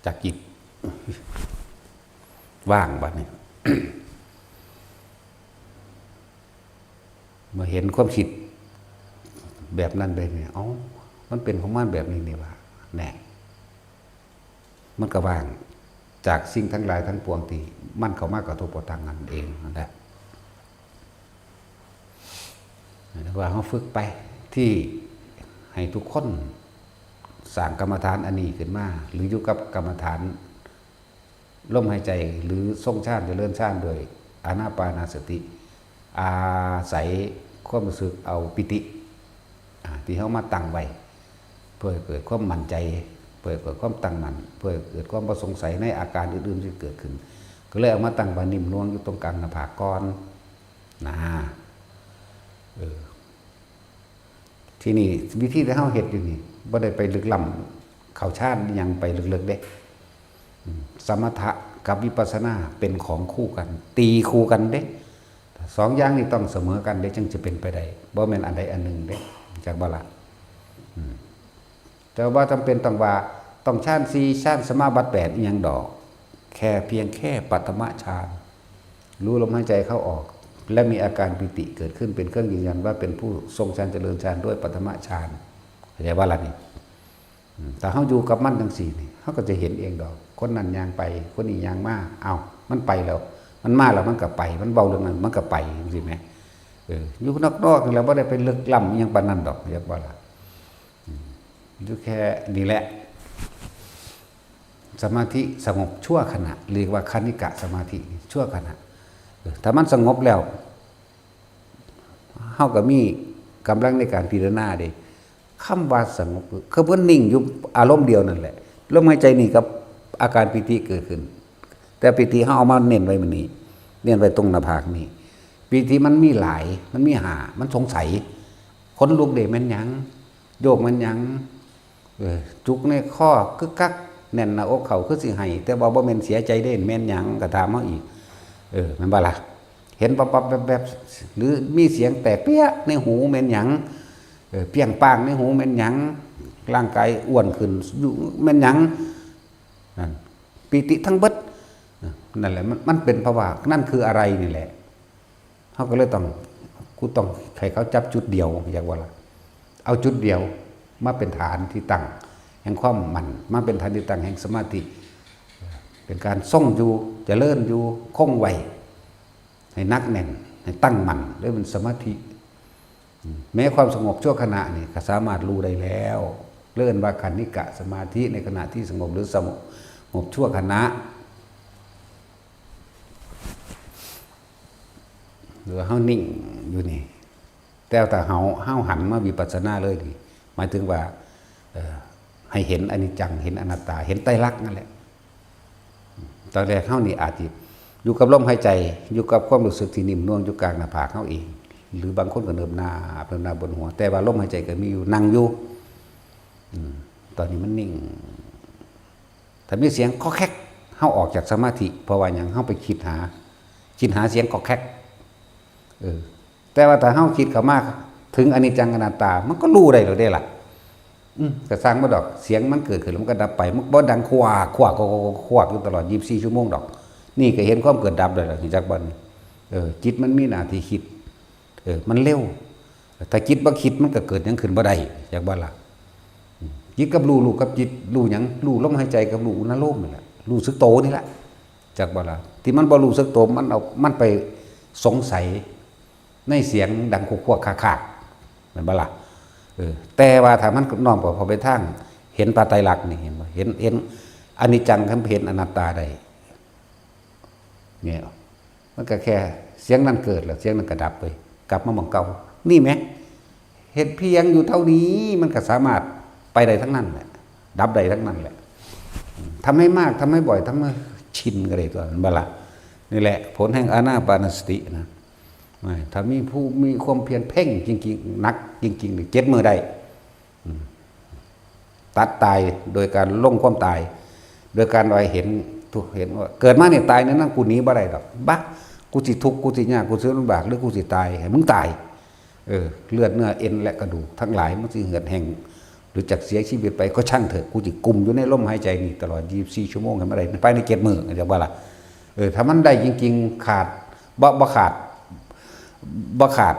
จากจิต ว่างบัดนี้ เมื่อเห็นความคิดแบบนั้นไปเนี่ย เอ้า มันเป็นของมันแบบนี้นี่หว่า แน่ มันก็ว่างจากสิ่งทั้งหลายทั้งปวงที่มันเข้ามากระทบกระทั่งนั่นเองนั่นแหละ เรียกว่าเฮาฝึกไป ที่ให้ทุกคนสร้างกรรมฐานอันนี้ขึ้นมา หรืออยู่กับกรรมฐาน ลมหายใจ หรือทรงฌาน เจริญฌานด้วยอานาปานสติ อาศัยความรู้สึกเอาปีติ อ่า ที่เฮามาตั้งไว้ เพื่อให้เกิดความมั่นใจ เพื่อให้เกิดความตั้งมั่น เพื่อให้เกิดความบ่สงสัยในอาการอื่นๆที่เกิดขึ้น ก็เลยเอามาตั้งไว้นิ่มนวลอยู่ตรงกลางหน้าผากก่อน นะ เออ ทีนี้วิธีที่เฮาเฮ็ดอยู่นี่ บ่ได้ไปลึกล้ำ เข้าฌานอิหยังไปลึกๆเด้ อืม สมถะกับวิปัสสนาเป็นของคู่กัน ตีคู่กันเด้ สองอย่างนี้ต้องเสมอกันเด้ จึงจะเป็นไปได้ บ่แม่นอันใดอันหนึ่งเด้ จักบ่ล่ะ อืม แต่ว่าจำเป็นต้องว่า ต้องฌานสี่ ฌานสมาบัติแปดอิหยังดอก แค่เพียงแค่ปฐมฌาน รู้ลมหายใจเข้าออก และมีอาการปีติเกิดขึ้นเป็นเครื่องยืนยันว่าเป็นผู้ทรงฌานเจริญฌานด้วยปฐมฌาน เข้าใจบ่ล่ะนี่ อืม ถ้าเฮาอยู่กับมันจังซี่นี่ เฮาก็จะเห็นเองดอก คนนั้นย่างไป คนนี้ย่างมา เอ้า มันไปแล้ว มันมาแล้วมันก็ไป มันเว้าเรื่องนั้น มันก็ไป จังซี่แหม เออ อยู่นอกๆนี่แหละ บ่ได้ไปลึกล้ำอิหยังปานนั้นดอก เรียกว่าล่ะ อืม อยู่แค่นี้แหละ สมาธิสงบชั่วขณะ เรียกว่าคณิกะสมาธิ ชั่วขณะ เออ ถ้ามันสงบแล้ว เฮาก็มีกำลังในการพิจารณาเด้ คำว่าสงบ คือเพิ่นนิ่งอยู่อารมณ์เดียวนั่นแหละ ลมหายใจนี่กับอาการปีติเกิดขึ้น แต่ปีติเฮาเอามาเน้นไว้มื้อนี้ เน้นไว้ตรงหน้าผากนี่ ปีติมันมีหลาย มันมีห้า มันสงสัย ขนลุกเด้แม่นหยัง โยกแม่นหยัง เออ จุกในคอคึกคัก แน่นหน้าอกเข้าคือสิไห้ แต่ว่าบ่แม่นเสียใจเด้ แม่นหยัง ก็ถามเฮาอีก เออ แม่นบ่ล่ะ เห็นปับๆแวบๆ หรือมีเสียงแตกเปี้ยในหูแม่นหยัง เออ เปี้ยงป้างในหูแม่นหยัง ร่างกายอ้วนขึ้นอยู่แม่นหยัง นั่น ปีติทั้งเบิด นั่นแหละ มัน มันเป็นภาวะ นั่นคืออะไรนี่แหละ เฮาก็เลยต้อง กูต้องให้เขาจับจุดเดียว อยากว่าล่ะ เอาจุดเดียวมาเป็นฐานที่ตั้งแห่งความมั่น มาเป็นฐานที่ตั้งแห่งสมาธิ เป็นการทรงอยู่ เจริญอยู่ คงไว้ ให้หนักแน่น ให้ตั้งมั่น เรียกเป็นสมาธิ อืม แม้ความสงบชั่วขณะนี่ก็สามารถรู้ได้แล้ว เรียกว่าคณิกะสมาธิ ในขณะที่สงบหรือสงบชั่วขณะ หรือว่าเฮานิ่งอยู่นี่ แต่ถ้าเฮา เฮาหันมาวิปัสสนาเลยนี่ หมายถึงว่า เอ่อ ให้เห็นอนิจจัง เห็นอนัตตา เห็นไตรลักษณ์นั่นแหละ ตอนแรกเฮานี่อาจสิอยู่กับลมหายใจ อยู่กับความรู้สึกที่นิ่มนวลอยู่กลางหน้าผากเฮาเอง หรือบางคนก็เนิบนาบ เนิบนาบบนหัว แต่ว่าลมหายใจก็มีอยู่ นั่งอยู่ อืม ตอนนี้มันนิ่ง ถ้ามีเสียงคอแคก เฮาออกจากสมาธิ เพราะว่าหยัง เฮาไปคิดหา คิดหาเสียงกอกแคก เออ แต่ว่าถ้าเฮาคิดเข้ามาถึงอนิจจังอนัตตา มันก็รู้ได้แล้วเด้ล่ะ อืม ก็ซ่างมันดอก เสียงมันเกิดขึ้นแล้วมันก็ดับไป มันบ่ดังขวากขวากขวากขวากขวากอยู่ตลอดยี่สิบสี่ชั่วโมงดอก นี่ก็เห็นความเกิดดับเลยล่ะ รู้จักบ่นี่ เออ จิตมันมีหน้าที่คิด เออ มันเร็ว ถ้าจิตบ่คิดมันก็เกิดหยังขึ้นบ่ได้ จักบ่ล่ะ อืม จิตกับรู้ รู้กับจิต รู้หยัง รู้ลมหายใจกับรู้อุณาโลมนี่แหละ รู้สึกโตนี่แหละ จักบ่ล่ะ ที่มันบ่รู้สึกโต มันเอา มันไปสงสัยในเสียงดังขวกๆ คากๆ แม่นบ่ล่ะ เออ แต่ว่าถ้ามันน้อมเข้าไปทางเห็นพระไตรลักษณ์นี่ เห็นบ่ เห็น เห็นอนิจจัง เห็นอนัตตาได้ เนี่ย มันก็แค่เสียงนั้นเกิดแล้วเสียงนั้นก็ดับไป กลับมาหม่องเก่า นี่แหม เฮ็ดเพียงอยู่เท่านี้ มันก็สามารถไปได้ทั้งนั้นแหละ ดับได้ทั้งนั้นแหละ ทำให้มาก ทำให้บ่อย ทำให้ชินก็ได้ตัว แม่นบ่ล่ะ นี่แหละ ผลแห่งอานาปานสตินะ ถ้ามีผู้มีความเพียรเพ่งจริงๆ หนักจริงๆ นี่ เจ็ดมื้อได้ อืม ตัดตายโดยการลงความตาย โดยการว่าเห็นทุกข์ เห็นว่าเกิดมาเนี่ยตายเนี่ยนะ กูหนีบ่ได้ดอก บะ กูสิทุกข์ กูสิยาก กูสิลำบาก หรือกูสิตาย ให้มึงตาย เออ เลือดเนื้อเอ็นและกระดูกทั้งหลายมันสิเหือดแห้ง หรือจักเสียชีวิตไปก็ช่างเถอะ กูสิกุมอยู่ในลมหายใจนี่ตลอดยี่สิบสี่ชั่วโมงให้มันได้ภายในเจ็ดมื้อ เข้าใจบ่ล่ะ เออ ถ้ามันได้จริงๆ ขาด บ่ บ่ขาด บ่ขาด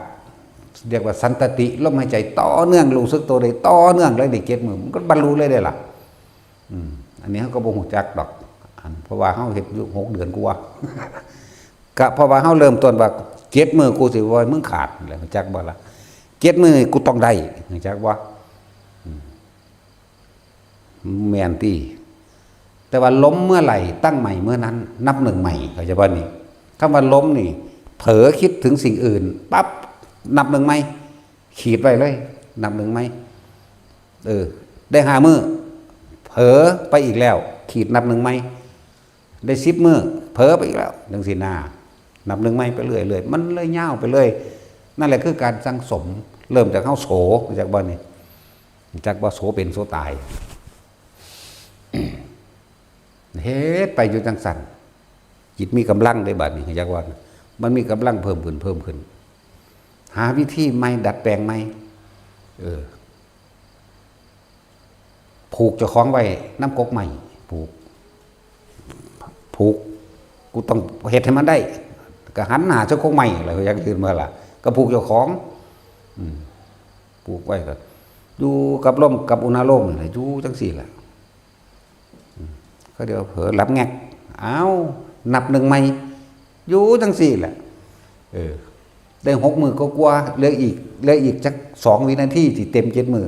เรียกว่าสันตติ ลมหายใจต่อเนื่อง รู้สึกตัวได้ต่อเนื่องเลย ได้เจ็ดมื้อ มันก็บรรลุเลยเด้ล่ะ อืม อันนี้เฮาก็บ่ฮู้จักดอก อัน เพราะว่าเฮาเฮ็ดอยู่หกเดือนกว่า ก็เพราะว่าเฮาเริ่มต้นว่า เจ็ดมื้อกูสิบ่ให้มึงขาด แล้วรู้จักบ่ล่ะ เจ็ดมื้อกูต้องได้ รู้จักบ่ อืม แม่นติ แต่ว่าล้มเมื่อไหร่ตั้งใหม่เมื่อนั้น นับหนึ่งใหม่ เข้าใจบ่นี่ คำว่าล้มนี่ เผลอคิดถึงสิ่งอื่นปั๊บ นับหนึ่งใหม่ ขีดไว้เลย นับหนึ่งใหม่ เออ ได้ห้ามื้อ เผลอไปอีกแล้ว ขีดนับหนึ่งใหม่ ได้สิบมื้อ เผลอไปอีกแล้ว จังซี้นะ นับหนึ่งใหม่ไปเรื่อยๆ มันเลยยาวไปเลย นั่นแหละคือการสั่งสม เริ่มจากเฮาโส รู้จักบ่นี่ รู้จักบ่ โสเป็นโสตาย เฮ็ดไปอยู่จังซั่น จิตมีกำลังเด้บัดนี้ รู้จักบ่ มันมีกำลังเพิ่มขึ้น เพิ่มขึ้น หาวิธีใหม่ ดัดแปลงใหม่ เออ ผูกเจ้าของไว้นำกกไม้ ผูก ผูก กูต้องเฮ็ดให้มันได้ ก็หันหน้าใส่กกไม้ล่ะ อยากยืนมาล่ะ ก็ผูกเจ้าของ อืม ผูกไว้ก็ อยู่กับลม กับอุณาโลมนี่แหละ อยู่จังซี่ล่ะ อืม เขาเดี๋ยวเผลอหลับแงก อ้าว นับหนึ่งใหม่ อยู่จังซี่แหละ เออ ได้หกมื้อกว่าๆ เหลืออีก เหลืออีกจักสองวินาทีสิเต็มเจ็ดมื้อ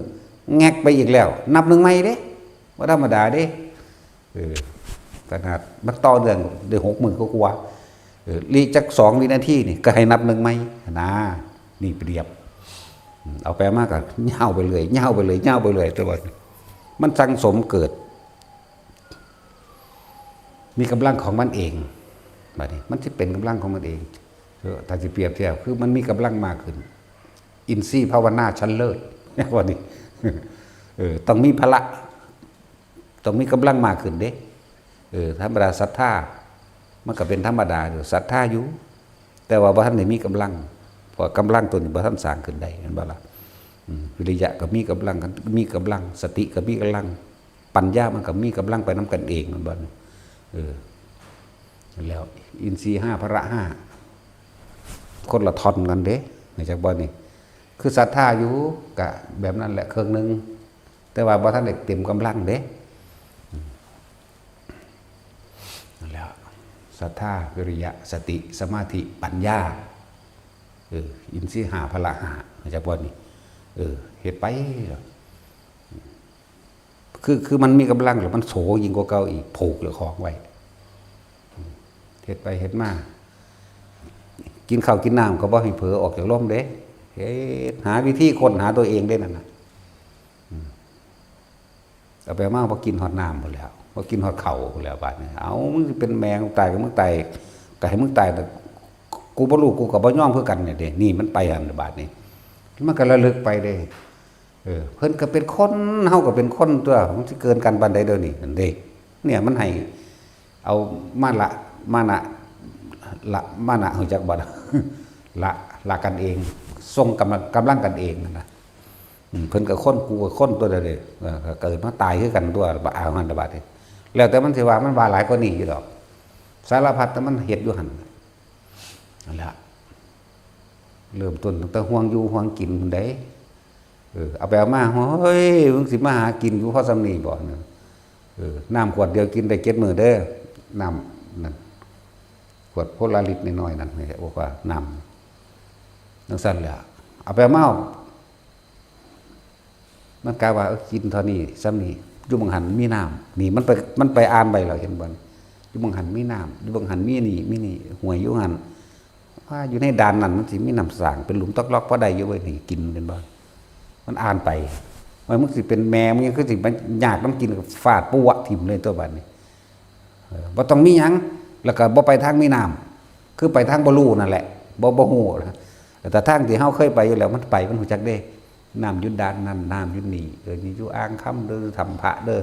แงกไปอีกแล้ว นับหนึ่งใหม่เด้ บ่ธรรมดาเด้ เออ ขนาดมันต่อเนื่องได้หกมื้อกว่าๆ เออ เหลืออีกจักสองวินาทีนี่ก็ให้นับหนึ่งใหม่นะ นี่เปรียบ อืม เอาไปมาก็ยาวไปเรื่อย ยาวไปเรื่อย ยาวไปเรื่อย แต่ว่ามันสั่งสมเกิด มีกำลังของมันเอง บัดนี้มันสิเป็นกำลังของมันเอง เออ ถ้าสิเปรียบเทียบ คือมันมีกำลังมากขึ้น อินทรีย์ภาวนาชั้นเลิศ บัดนี้ เออ ต้องมีพละ ต้องมีกำลังมากขึ้นเด้ เออ ธรรมดาศรัทธา มันก็เป็นธรรมดาอยู่ ศรัทธาอยู่ แต่ว่าบ่ทันได้มีกำลัง เพราะกำลังตัวนี้บ่ทันสร้างขึ้นได้ แม่นบ่ล่ะ อืม วิริยะก็มีกำลัง มีกำลัง สติก็มีกำลัง ปัญญามันก็มีกำลังไปนำกันเอง แม่นบ่ เออ แล้วอินทรีย์ห้า พละห้า คนละท่อนกันเด้ รู้จักบ่นี่ คือศรัทธาอยู่ กะแบบนั้นแหละ ครึ่งหนึ่ง แต่ว่าบ่ทันได้เต็มกำลังเด้ อืม นั่นแหละ ศรัทธา วิริยะ สติ สมาธิ ปัญญา เออ อินทรีย์ห้า พละห้า รู้จักบ่นี่ เออ เฮ็ดไป คือ คือมันมีกำลังแล้วมันโสยิ่งกว่าเก่าอีก ผูกเจ้าของไว้ เฮ็ดไปเฮ็ดมา กินข้าวกินน้ำก็บ่ให้เผลอออกจากลมเด้ เฮ็ดหาวิธีค้นหาตัวเองเด้นั่นน่ะ อืม เอาไปมาบ่กินฮอดน้ำพู้นแหล้ว บ่กินฮอดข้าวพู้นแหล้ว บาดนี้ เอ้า มึงสิเป็นแม่มึงตายก็มึงตาย ก็ให้มึงตาย แต่กูบ่รู้ กูก็บ่ยอมคือกันเนี่ยเด้ นี่มันไปหั่นบาดนี้ มันก็ระลึกไปเด้ เออ เพิ่นก็เป็นคน เฮาก็เป็นคนตั๊ว มันสิเกินกันปานใดเดี๋ยวนี้ นั่นเด้ เนี่ยมันให้ เอามาละ มานะ ละ มานะ ฮู้จักบ่ล่ะ ละ ละกันเอง ส่งกำลัง กำลังกันเองนั่นนะ อืม เพิ่นก็คน กูก็คน ตัวเดียวเลย เออ ก็เกิดมาตายคือกัน ตัว บ่เอาหั่นละบาดนี้ แล้วแต่มันสิว่า มันว่าหลายกว่านี้อยู่ดอก สารพัดแต่มันเฮ็ดอยู่หั่น นั่นแหละ เริ่มต้นตั้งแต่ห่วงอยู่ห่วงกินพุ้นเด้ เออ เอาไปเอามา โอ้ย มึงสิมาหากินอยู่พอส่ำนี้บ่เนี่ย เออ น้ำขวดเดียวกินได้เจ็ดมื้อเด้อ น้ำนั่น ขวดคนละลิตรน้อยๆนั่น นี่บอกว่าน้ำ จั่งซั้นแหละ เอาไปเอามา มันกะว่า เออ กินเท่านี้ ส่ำนี้ อยู่หม่องหั่นมีน้ำ นี่มันไป มันไปอ่านไว้แล้ว เห็นบ่ อยู่หม่องหั่นมีน้ำ อยู่หม่องหั่นมีนี่ มีนี่ ห้วยอยู่หั่น ว่าอยู่ในด่านนั้นมันสิมีน้ำสร้าง เป็นหลุมตอกลอก พอได้อยู่เว้ย นี่กิน เห็นบ่ มันอ่านไป ว่ามึงสิเป็นแม่ มึงยังคือสิมายากนำกิน ฟาดปั๊วะถิ่มเลยตัวบาดนี้ เออ บ่ต้องมีหยัง แล้วก็บ่ไปทางมีน้ำ คือไปทางบ่รู้นั่นแหละ บ่ บ่ฮู้นะ แต่ทางที่เฮาเคยไปอยู่แล้ว มันไป มันฮู้จักเด้ น้ำอยู่ด่านนั้น น้ำอยู่นี่ เออ นี่อยู่อ่างคำเด้อ ถ้ำพระเด้อ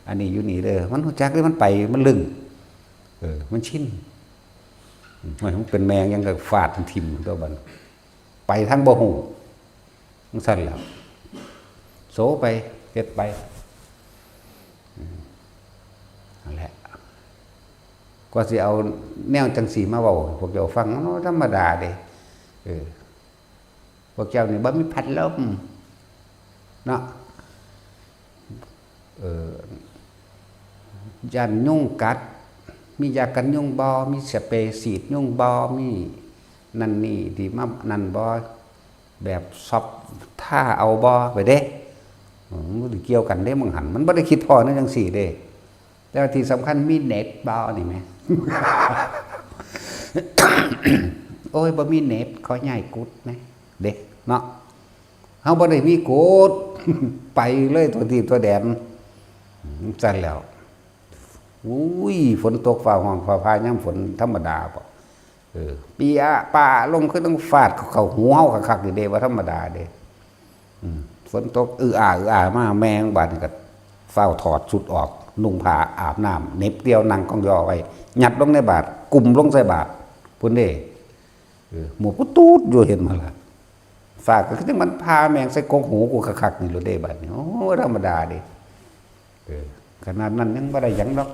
อันนี้อยู่นี่เด้อ มันฮู้จักเด้ มันไป มันลึง เออ มันชิน อืม มันเป็นแม่ยังก็ฟาดถิ่มตัวบัด ไปทางบ่ฮู้ จั่งซั้นแหล้ว โสไป เฮ็ดไป อืม นั่นแหละ กว่าสิเอาแนวจั่งซี้มาเว้าให้พวกเจ้าฟัง มันธรรมดาเด้ เออ พวกเจ้านี่บ่มีพัดลม เนาะ เออ ย้านยุงกัด มียากันยุงบ่ มีสเปรย์ฉีดยุงบ่ มีนั่นนี่ที่มานั่นบ่ แบบซอปทาเอาบ่ ไปเด้ อืม มันบ่ได้เกี่ยวกันเด้ หม่องหั่น มันบ่ได้คิดพ้อแนวจั่งซี้เด้ แต่ว่าที่สำคัญมีเน็ตบ่ นี่แหม โอ้ย บ่มีเน็ต ขอย้ายกุฏิแหน่ เด้ เนาะ เฮาบ่ได้มีกุฏิ ไปเลยทั่วทีปทั่วแดน อืม จั่งซั้นแหล้ว อุ้ย ฝนตกฟ้าฮ้องฟ้าผ่ายามฝนธรรมดาบ่ เออ เปียะปะลง คือต้องฟาดเข้าหูเฮาคักๆ นี่เด้ บ่ธรรมดาเด้ อืม ฝนตก อืออา อืออามา แม่งบาดนี้ก็ฟ้าวถอดชุดออก นุ่งผ้าอาบน้ำ เหน็บเตียว นั่งกองยอไว้ ยัดลงในบาตร กุมลงใส่บาตรพุ้นเด้ เออ หมู่ปุ๊ดตุ๊ดอยู่ เห็นบ่ล่ะ ฟ้าก็คือจั่งมันผ่าแม่งใส่กกหูกูคักๆ นี่โลดเด้ บาดนี้ โอ้ ธรรมดาเด้ เออ ขนาดนั้นยังบ่ได้หยังดอก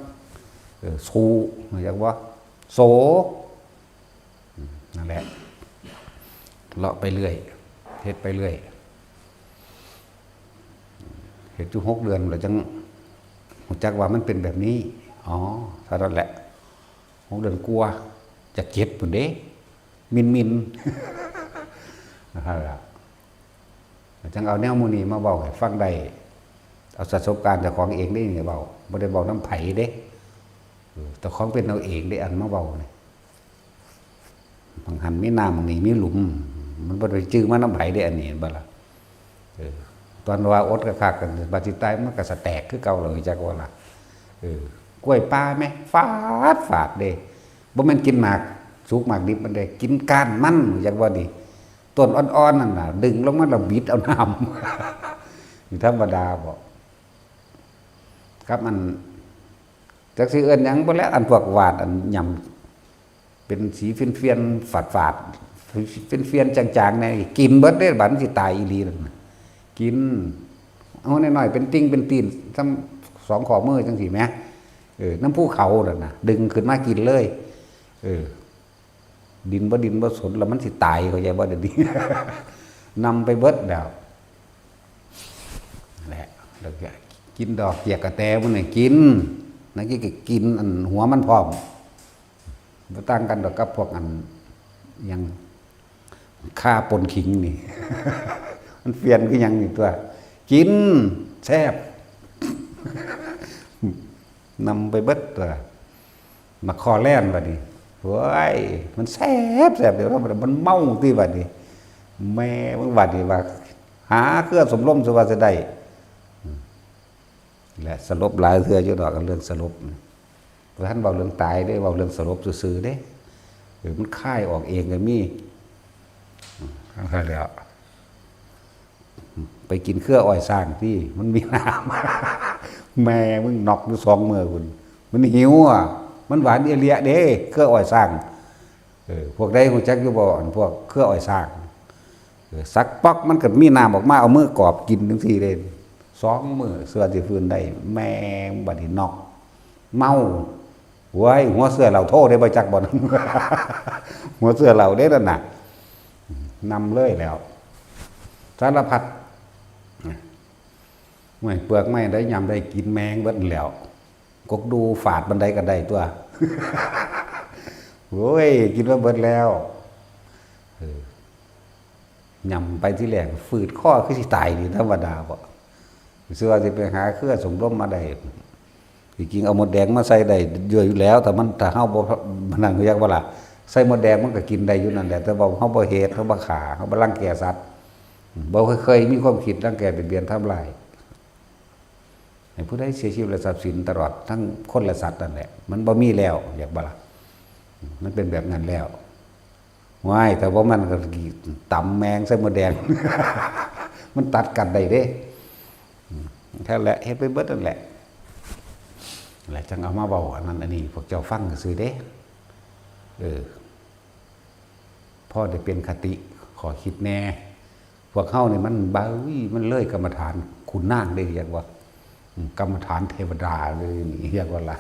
เออ สู้ อยากว่า โส อืม นั่นแหละ เลาะไปเรื่อย เฮ็ดไปเรื่อย เฮ็ดอยู่หกเดือนแล้วจั่งฮู้จักว่ามันเป็นแบบนี้ อ๋อ เท่านั้นแหละ หกเดือนกว่า จะเจ็ดพุ้นเด้ มินๆ นั่นล่ะ จั่งเอาแนวหมู่นี้มาเว้าให้ฟังได้ เอาประสบการณ์เจ้าของเองเด้นี่เว้า บ่ได้เว้านำไผเด้ เออ เจ้าของเป็นเอาเองเด้ อันมาเว้านี่ หม่องหั่นมีน้ำ หม่องนี้มีหลุม มันบ่ได้จื่อมานำไผเด้ อันนี้ เห็นบ่ล่ะ เออ ตอนว่าอดคักๆ กัน บัดสิตายมันก็สะแตกคือเก่าแล้ว จักว่าล่ะ เออ กล้วยป่าแหม ฝาดฝาดเด้ บ่แม่นกินหมากสุกหมากดิบมันเด้ กินก้านมัน จักว่านี่ ต้นอ่อนๆ นั่นน่ะ ดึงลงมาแล้วบิดเอาน้ำ นี่ธรรมดาบ่ ครับ อัน จักสิเอิ้นหยังบ่แล้ว อันพวกหวาด อันหย่ำ เป็นสีเฟียนๆ ฝาดๆ เฟียนๆ จางๆ แหน่ กินเบิดเด้ บัดมันสิตายอีหลีนั่นน่ะ กิน เอาน้อยๆ เป็นติ่งเป็นตีน ส่ำสองข้อมือจั่งซี้แหม เออ นำภูเขานั่นน่ะ ดึงขึ้นมากินเลย เออ ดินบ่ดินบ่สนแล้ว มันสิตาย เข้าใจบ่ เดี๋ยวนี้ นำไปเบิดแล้ว แหละ แล้วก็กินดอกเกี้ยกกะแตมันน่ะกิน นั่นก็กินอันหัวมันพร้อม บ่ต่างกันดอกกับพวกอันหยัง ข่าป่นขิงนี่ มันเฟียนคือหยังนี่ตัว กิน แซ่บ นำไปเบิดตัว มาคอแล่นบัดนี้ โอ้ย มันแซ่บ แซ่บเดี๋ยวมันเมาติบัดนี้ แม่มึงบัดนี้ว่า หาเครือสมลมสิว่าจะได้ และสลบหลายเทื่ออยู่ดอก เรื่องสลบ บ่ทันเว้าเรื่องตายเด้ เว้าเรื่องสลบซื่อๆ เด้ เออ มันคายออกเองก็มี อืม นั่นแหละ ไปกินเครืออ้อยช้างที่มันมีน้ำ แม่มึงน็อกอยู่สองมื้อพุ้น มันหิวอ่ะ ม มันหวานเอเลียเด้ เครืออ้อยสร้าง เออ พวกใดรู้จักอยู่บ่ อันพวกเครืออ้อยสร้าง เออ สักป๊อกมันก็มีน้ำออกมา เอามือกอบกินจังซี่เด้ สองมื้อเสื้อสิฟื้นได้ แม่งบัดนี้น็อก เมา โอ้ย หัวเสื้อเหล้าโทเด้ บ่จักบ่ หัวเสื้อเหล้าเด้นั่นน่ะ นำเลยแล้ว สารพัด โอ้ย เปลือกไม้ได้ยำได้กินแมงเบิดแล้ว กกดูฝาดบันไดก็ได้ตัว โอ้ย กินมาเบิดแล้ว เออ ยำไปที่แรก ฝืดคอคือสิตายนี่ธรรมดาบ่ สิว่าสิไปหาเครือสมรมมาได้ ที่จริงเอามดแดงมาใส่ได้เยอะอยู่แล้ว แต่มัน ถ้าเฮาบ่ มันนั่นเรียกว่าล่ะ ใส่มดแดงมันก็กินได้อยู่นั่นแหละ แต่ว่าเฮาบ่เฮ็ด เฮาบ่ฆ่า เฮาบ่รังแกสัตว์ บ่เคยมีความคิดรังแกเบียดเบียนทำลาย ให้ผู้ใดเสียชีวิตและทรัพย์สินตลอดทั้งคนและสัตว์นั่นแหละ มันบ่มีแล้ว อยากบ่ล่ะ มันเป็นแบบนั้นแล้ว ว้าย แต่ว่ามันก็ตำแมงใส่มดแดง มันตัดกันได้เด้ อืม แค่แหละ เฮ็ดไปเบิดนั่นแหละ แหละจังเอามาเว้าอันนั้นอันนี้ พวกเจ้าฟังซื่อเด้ เออ พอได้เป็นคติ ขอคิดแน่ พวกเฮานี่มันเบา มันเลยกรรมฐานขุนนางได้เรียกว่า อืม กรรมฐานเทวดาเลยนี่เรียกว่าละ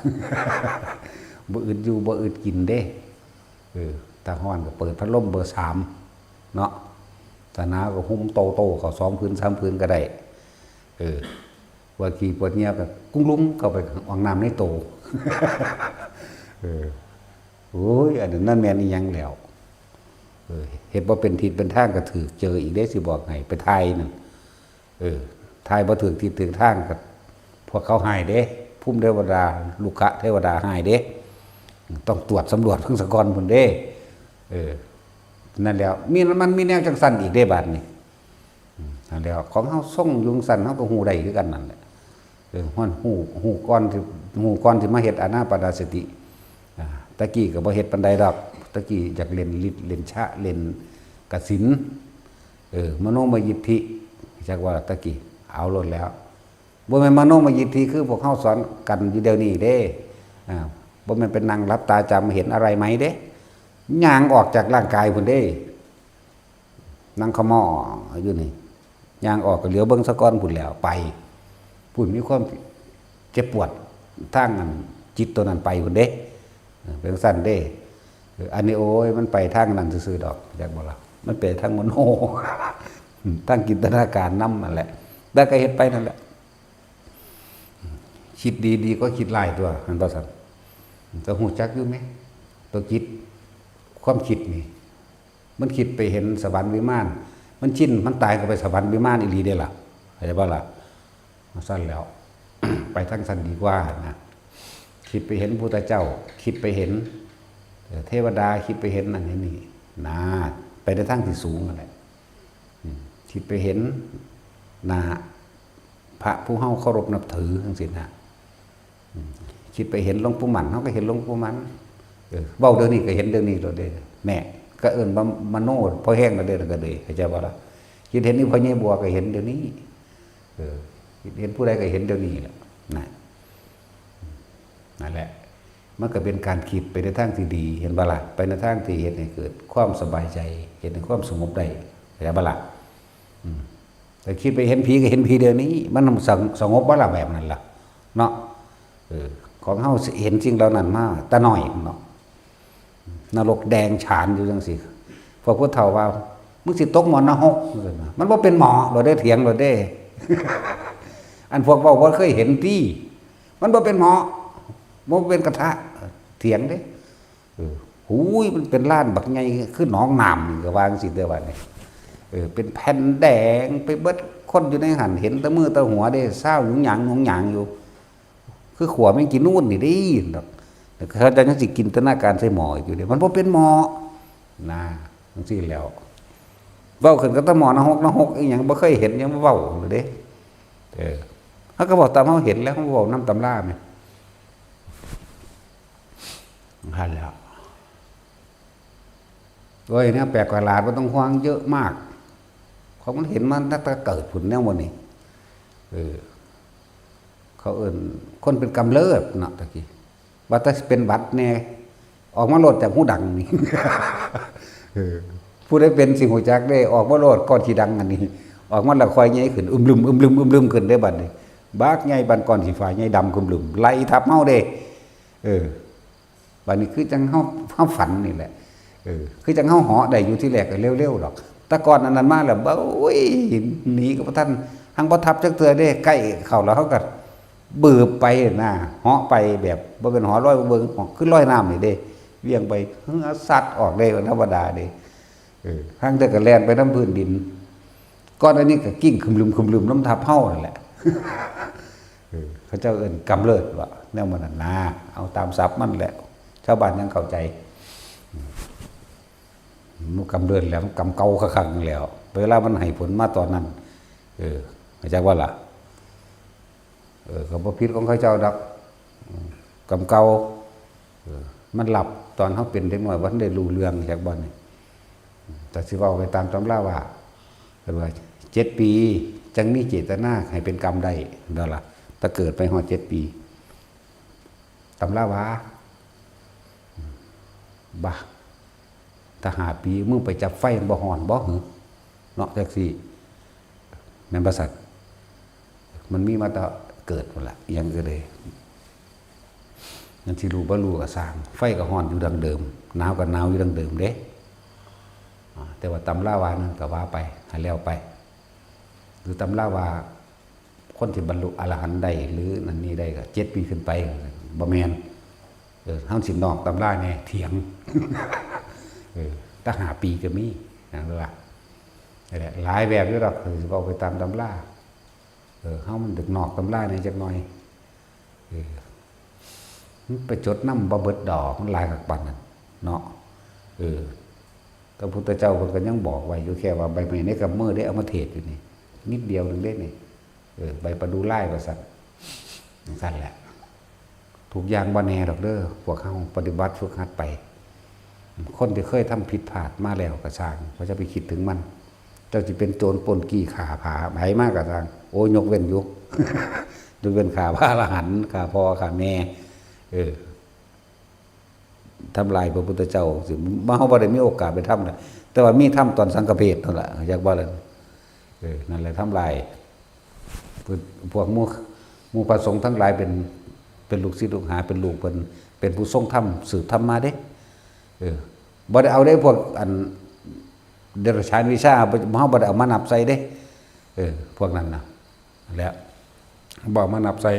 บ่อึดอยู่ บ่อึดกินเด้ เออ ถ้าฮ้อนก็เปิดพัดลมเบอร์สาม เนาะ ถ้าหนาวก็ห่มโตๆ เข้าสองผืนสามผืนก็ได้ เออ ปวดขี้ปวดเยี่ยวก็กุ้งลุงเข้าไปอ่างน้ำในโต เออ โอ้ย อันนั้นแม่นอีหยังแล้ว เออ เฮ็ดบ่เป็นทิศเป็นทางก็ถืกเจออีกเด้ สิบอกให้ ไปถ่ายนั่น เออ ถ่ายบ่ถืกทิศถืกทางก็ พวกเขาฮ้ายเด้ ภูมิเทวดา รุกขเทวดาฮ้ายเด้ ต้องตรวจสำรวจเบิ่งซะก่อนพุ้นเด้ เออ นั่นแหล้ว มี มันมีแนวจังซั่นอีกเด้ บาดนี้ อืม นั่นแหล้ว ของเฮาทรงอยู่จังซั่น เฮาก็ฮู้ได้คือกันนั่นแหละ เออ ฮ้อน ฮู้ ฮู้ก่อนสิ ฮู้ก่อนสิมาเฮ็ดอานาปานสติ อ่า ตะกี้ก็บ่เฮ็ดปานใดดอก ตะกี้อยากเล่นฤทธิ์ เล่นชะ เล่นกสิณ เออ มโนมยิทธิ จักว่าตะกี้ เอาโลดแล้ว บ่แม่นมโนมยิทธิคือพวกเฮาสอนกันอยู่เดี๋ยวนี้เด้ อ่า บ่แม่นไปนั่งหลับตาจำเห็นอะไรไหมเด้ ย่างออกจากร่างกายพุ้นเด้ นั่งขะม้ออยู่นี่ ย่างออกก็เหลียวเบิ่งซะก่อนพุ้นแล้ว ไป พุ้นมีความเจ็บปวดทางอันจิตตัวนั้นไปพุ้นเด้ เออ เป็นจั่งซั้นเด้ เออ อันนี้ โอ้ย มันไปทางนั้นซื่อๆดอก จักบ่ล่ะ มันไปทางมโน ทางจินตนาการนำนั่นแหละ แต่ก็เฮ็ดไปนั่นแหละ คิดดีดีก็คิดร้ายตัว หั้นบ่ซั่น เจ้าฮู้จักอยู่แหม ตัวจิต ความคิดนี่ มันคิดไปเห็นสวรรค์วิมาน มันชิน มันตายก็ไปสวรรค์วิมานอีหลีเด้ล่ะ เข้าใจบ่ล่ะ มาซั่นแล้ว ไปทางซั่นดีกว่านะ คิดไปเห็นพุทธเจ้า คิดไปเห็น เอ่อ เทวดา คิดไปเห็นนั่นเห็นนี่ นะ ไปในทางที่สูงนั่นแหละ อืม คิดไปเห็นหน้าพระผู้เฮาเคารพนับถือจั่งซี้นะ อืม คิดไปเห็นหลวงปู่มั่น เฮาก็เห็นหลวงปู่มั่น เออ เว้าเดี๋ยวนี้ก็เห็นเดี๋ยวนี้โลดเด้ แน่ ก็เอิ้นว่ามโนพอแฮงแล้วเด้ ก็เด้ เข้าใจบ่ล่ะ คิดเห็นอีพ่อใหญ่บัวก็เห็นเดี๋ยวนี้ เออ คิดเห็นผู้ใดก็เห็นเดี๋ยวนี้แหละ นะ นั่นแหละ มันก็เป็นการคิดไปในทางที่ดี เห็นบ่ล่ะ ไปในทางที่เฮ็ดให้เกิดความสบายใจ เฮ็ดให้ความสงบได้ เข้าใจบ่ล่ะ อืม แต่คิดไปเห็นผีก็เห็นผีเดี๋ยวนี้ มันสง- สงบบ่ล่ะแบบนั้นล่ะ เนาะ เออ ของเฮาเห็นสิ่งเหล่านั้นมาแต่น้อยเนาะ นรกแดงฉานอยู่จั่งซี้ พวกผู้เฒ่าว่า "มึงสิตกหม้อนรก" มันบ่เป็นหม้อ โลดเด้ เถียงโลดเด้ อันพวกเว้าบ่เคยเห็นติ มันบ่เป็นหม้อ บ่เป็นกระทะ เถียงเด้ เออ หูย มันเป็นลานบักใหญ่ คือหนองน้ำนี่ ก็ว่าจั่งซี้เด้อ ว่านี่ เออ เป็นแผ่นแดงไปเบิด คนอยู่ในหั่น เห็นแต่มือแต่หัวเด้ ซาวหยุงหยางหยุงหยางอยู่ คือขัวแมงจีนูนนี่เด้ ดอก แต่เขาเจ้ายังสิจินตนาการใส่หม้ออยู่เด้ มันบ่เป็นหม้อ นะ จั่งซี้แล้ว เว้าขึ้นก็แต่หม้อนรก นรกอีหยัง บ่เคยเห็น ยังมาเว้าเลยเด้ เออ เขาก็บอกตามเขาเห็นแล้ว เขาบอกนำตำราแหม นั่นแหละ โอ้ย แนวแปลกประหลาดบ่ต้องห่วง เยอะมาก ของมันเห็นมาตั้งแต่เกิดพุ้นแนวหมู่นี้ เออ เขาเอิ้นคนเป็นกำเริบเนาะ ตะกี้ ว่าแต่เป็นหวัดแน่ ออกมาโลดจากหูดังนี่ เออ ผู้ใดเป็นสิฮู้จักเด้ ออกมาโลดก้อนขี้ดังอันนี้ ออกมาแล้วค่อยใหญ่ขึ้น อึมลึม อึมลึม อึมลึมขึ้นเด้บัดนี้ บักใหญ่ปานก้อนขี้ฝ้าใหญ่ดำครึมลึม ไล่ทับเฮาเด้ เออ บัดนี้คือจั่งเฮา เฮาฝันนี่แหละ เออ คือจั่งเฮาเหาะได้อยู่ที่แรกก็เร็วๆดอก แต่ก่อนอันนั้นมาแล้ว โอ้ย หนีก็บ่ทัน หังบ่ทับจักเทื่อเด้ ใกล้เข้าแล้วเฮาก็ บืบไปนะ เหาะไปแบบบ่เป็นเหาะลอยเบิ่ง เหาะคือลอยน้ำนี่เด้ เวียงไป เฮือซัดออกเด้ ธรรมดาเด้ เออ หังแต่ก็แล่นไปนำพื้นดิน ก่อนอันนี้ก็กิ้งครึมลึมครึมลึมนำทับเฮานั่นแหละ เออ เขาเจ้าเอิ้นกำเริดว่าแนวมันน่ะนะ เอาตามศัพท์มันแหละ ชาวบ้านยังเข้าใจ มันกำเริดแล้ว มันกำเก่าคักๆแล้ว เวลามันให้ผลมาตอนนั้น เออ เข้าใจว่าล่ะ เออ ก็บ่ผิดของเขาเจ้าดอก อืม กำเก่า เออ มันหลับตอนเฮาเป็นเด็กน้อย บ่ทันได้รู้เรื่องจักบ่นี่ แต่สิเว้าไปตามตำราว่า เพิ่นว่า เจ็ดปี จั่งมีเจตนาให้เป็นกรรมได้ นั่นล่ะ แต่เกิดไปฮอดเจ็ดปี ตำราว่า บ่า ถ้าห้าปี มึงไปจับไฟมันบ่ฮ้อนบ่หึ เนาะ จั่งซี้ แม่นบ่ซั่น มันมีมาแต่เกิดพู้นล่ะ อิหยังก็เลย นั่นสิรู้บ่รู้ก็ซ่าง ไฟก็ฮ้อนอยู่ดังเดิม หนาวก็หนาวอยู่ดังเดิมเด้ อ่า แต่ว่าตำราว่านั่นก็ว่าไป ให้แล้วไป หรือตำราว่า คนที่บรรลุอรหันต์ได้ หรือนั่นนี่ได้ก็เจ็ดปีขึ้นไป บ่แม่น เออ เฮาสินอกตำราแน่ เถียง เออ แต่ห้าปีก็มี นะ หรือว่า นั่นแหละ หลายแบบอยู่ดอก คือสิเว้าไปตามตำรา เออ เฮามันดึกนอกตำราแน่จักหน่อย เออ มันไปจดนำบ่เบิดดอก มันหลายคักปานนั้น เนาะ เออ พระพุทธเจ้าเพิ่นก็ยังบอกไว้อยู่ แค่ว่าใบไม้ในกำมือเด้ เอามาเทศน์อยู่นี่ นิดเดียวหนึ่งเด้นี่ เออ ใบประดู่ลายว่าซั่น จั่งซั่นแหละ ทุกอย่างบ่แน่ดอกเด้อ พวกเฮาปฏิบัติฝึกหัดไป คนที่เคยทำผิดพลาดมาแล้วก็ซ่าง บ่จะไปคิดถึงมัน เจ้าสิเป็นโจรปล้นจี้ฆ่าผาไผมาก็ซ่าง โอ้ย ยกเว้นอยู่ ยกเว้นฆ่าพระอรหันต์ ฆ่าพ่อฆ่าแม่ เออ ทำลายพระพุทธเจ้าสิ เฮาบ่ได้มีโอกาสไปทำนะ แต่ว่ามีทำตอนสังฆเพลเท่านั้นล่ะ อยากว่าเลย เออ นั่นแหละทำลาย พวก พวกหมู่ หมู่พระสงฆ์ทั้งหลายเป็น เป็นลูกศิษย์ลูกหา เป็นลูกเพิ่น เป็นผู้ทรงธรรม สืบธรรมมาเด้ เออ บ่ได้เอาได้พวกอันเดรัจฉานวิชา เฮาบ่ได้เอามานับใส่เด้ เออ พวกนั้นนะ แล้วบ่เอามานับใส่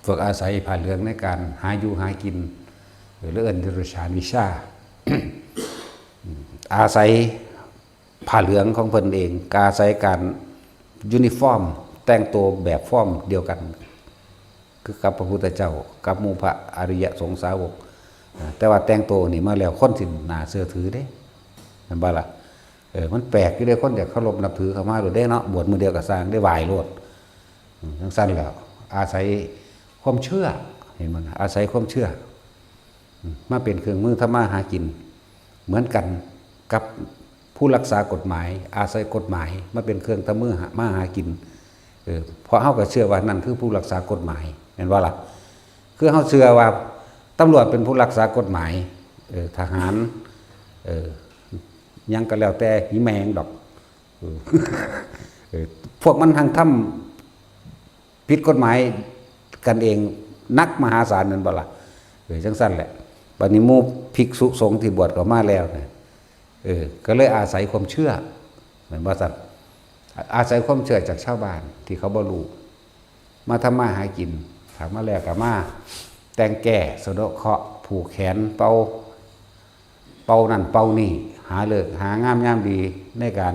พวกอาศัยผ้าเหลืองในการหาอยู่หากิน เออ หรือเอิ้นเดรัจฉานวิชา อาศัยผ้าเหลืองของเพิ่นเอง อาศัยการยูนิฟอร์ม แต่งตัวแบบฟอร์มเดียวกัน คือกับพระพุทธเจ้า กับหมู่พระอริยสงฆ์สาวก อ่า แต่ว่าแต่งตัวนี่มาแล้ว คนสิน่าเชื่อถือเด้ แม่นบ่ล่ะ เออ มันแปลกอยู่เด้ คนอยากเคารพนับถือเข้ามาโลดเด้เนาะ บวชมื้อเดียวก็ซ่างได้ ไหว้โลด อืม จั่งซั่นแหล้ว อาศัยความเชื่อ เห็นบ่นะ อาศัยความเชื่อ อืม มาเป็นเครื่องมือทำมาหากิน เหมือนกันกับผู้รักษากฎหมาย อาศัยกฎหมายมาเป็นเครื่องทำมือหา มาหากิน เออ เพราะเฮาก็เชื่อว่านั่นคือผู้รักษากฎหมาย แม่นบ่ล่ะ คือเฮาเชื่อว่าตำรวจเป็นผู้รักษากฎหมาย เออ ทหาร เออ หยังก็แล้วแต่ หิแมงดอก เออ เออ พวกมันทั้งทำผิดกฎหมายกันเองนักมหาศาล แม่นบ่ล่ะ เออ จั่งซั่นแหละ บัดนี้หมู่ภิกษุสงฆ์ที่บวชเข้ามาแล้วเนี่ย เออ ก็เลยอาศัยความเชื่อ แม่นบ่ซั่น อาศัยความเชื่อจากชาวบ้านที่เขาบ่รู้ มาทำมาหากิน ถามมาแล้วก็มาแต่งแก้ สะเดาะเคราะห์ ผูกแขน เป่า เป่านั่นเป่านี่ หาฤกษ์หางามยามดีในการ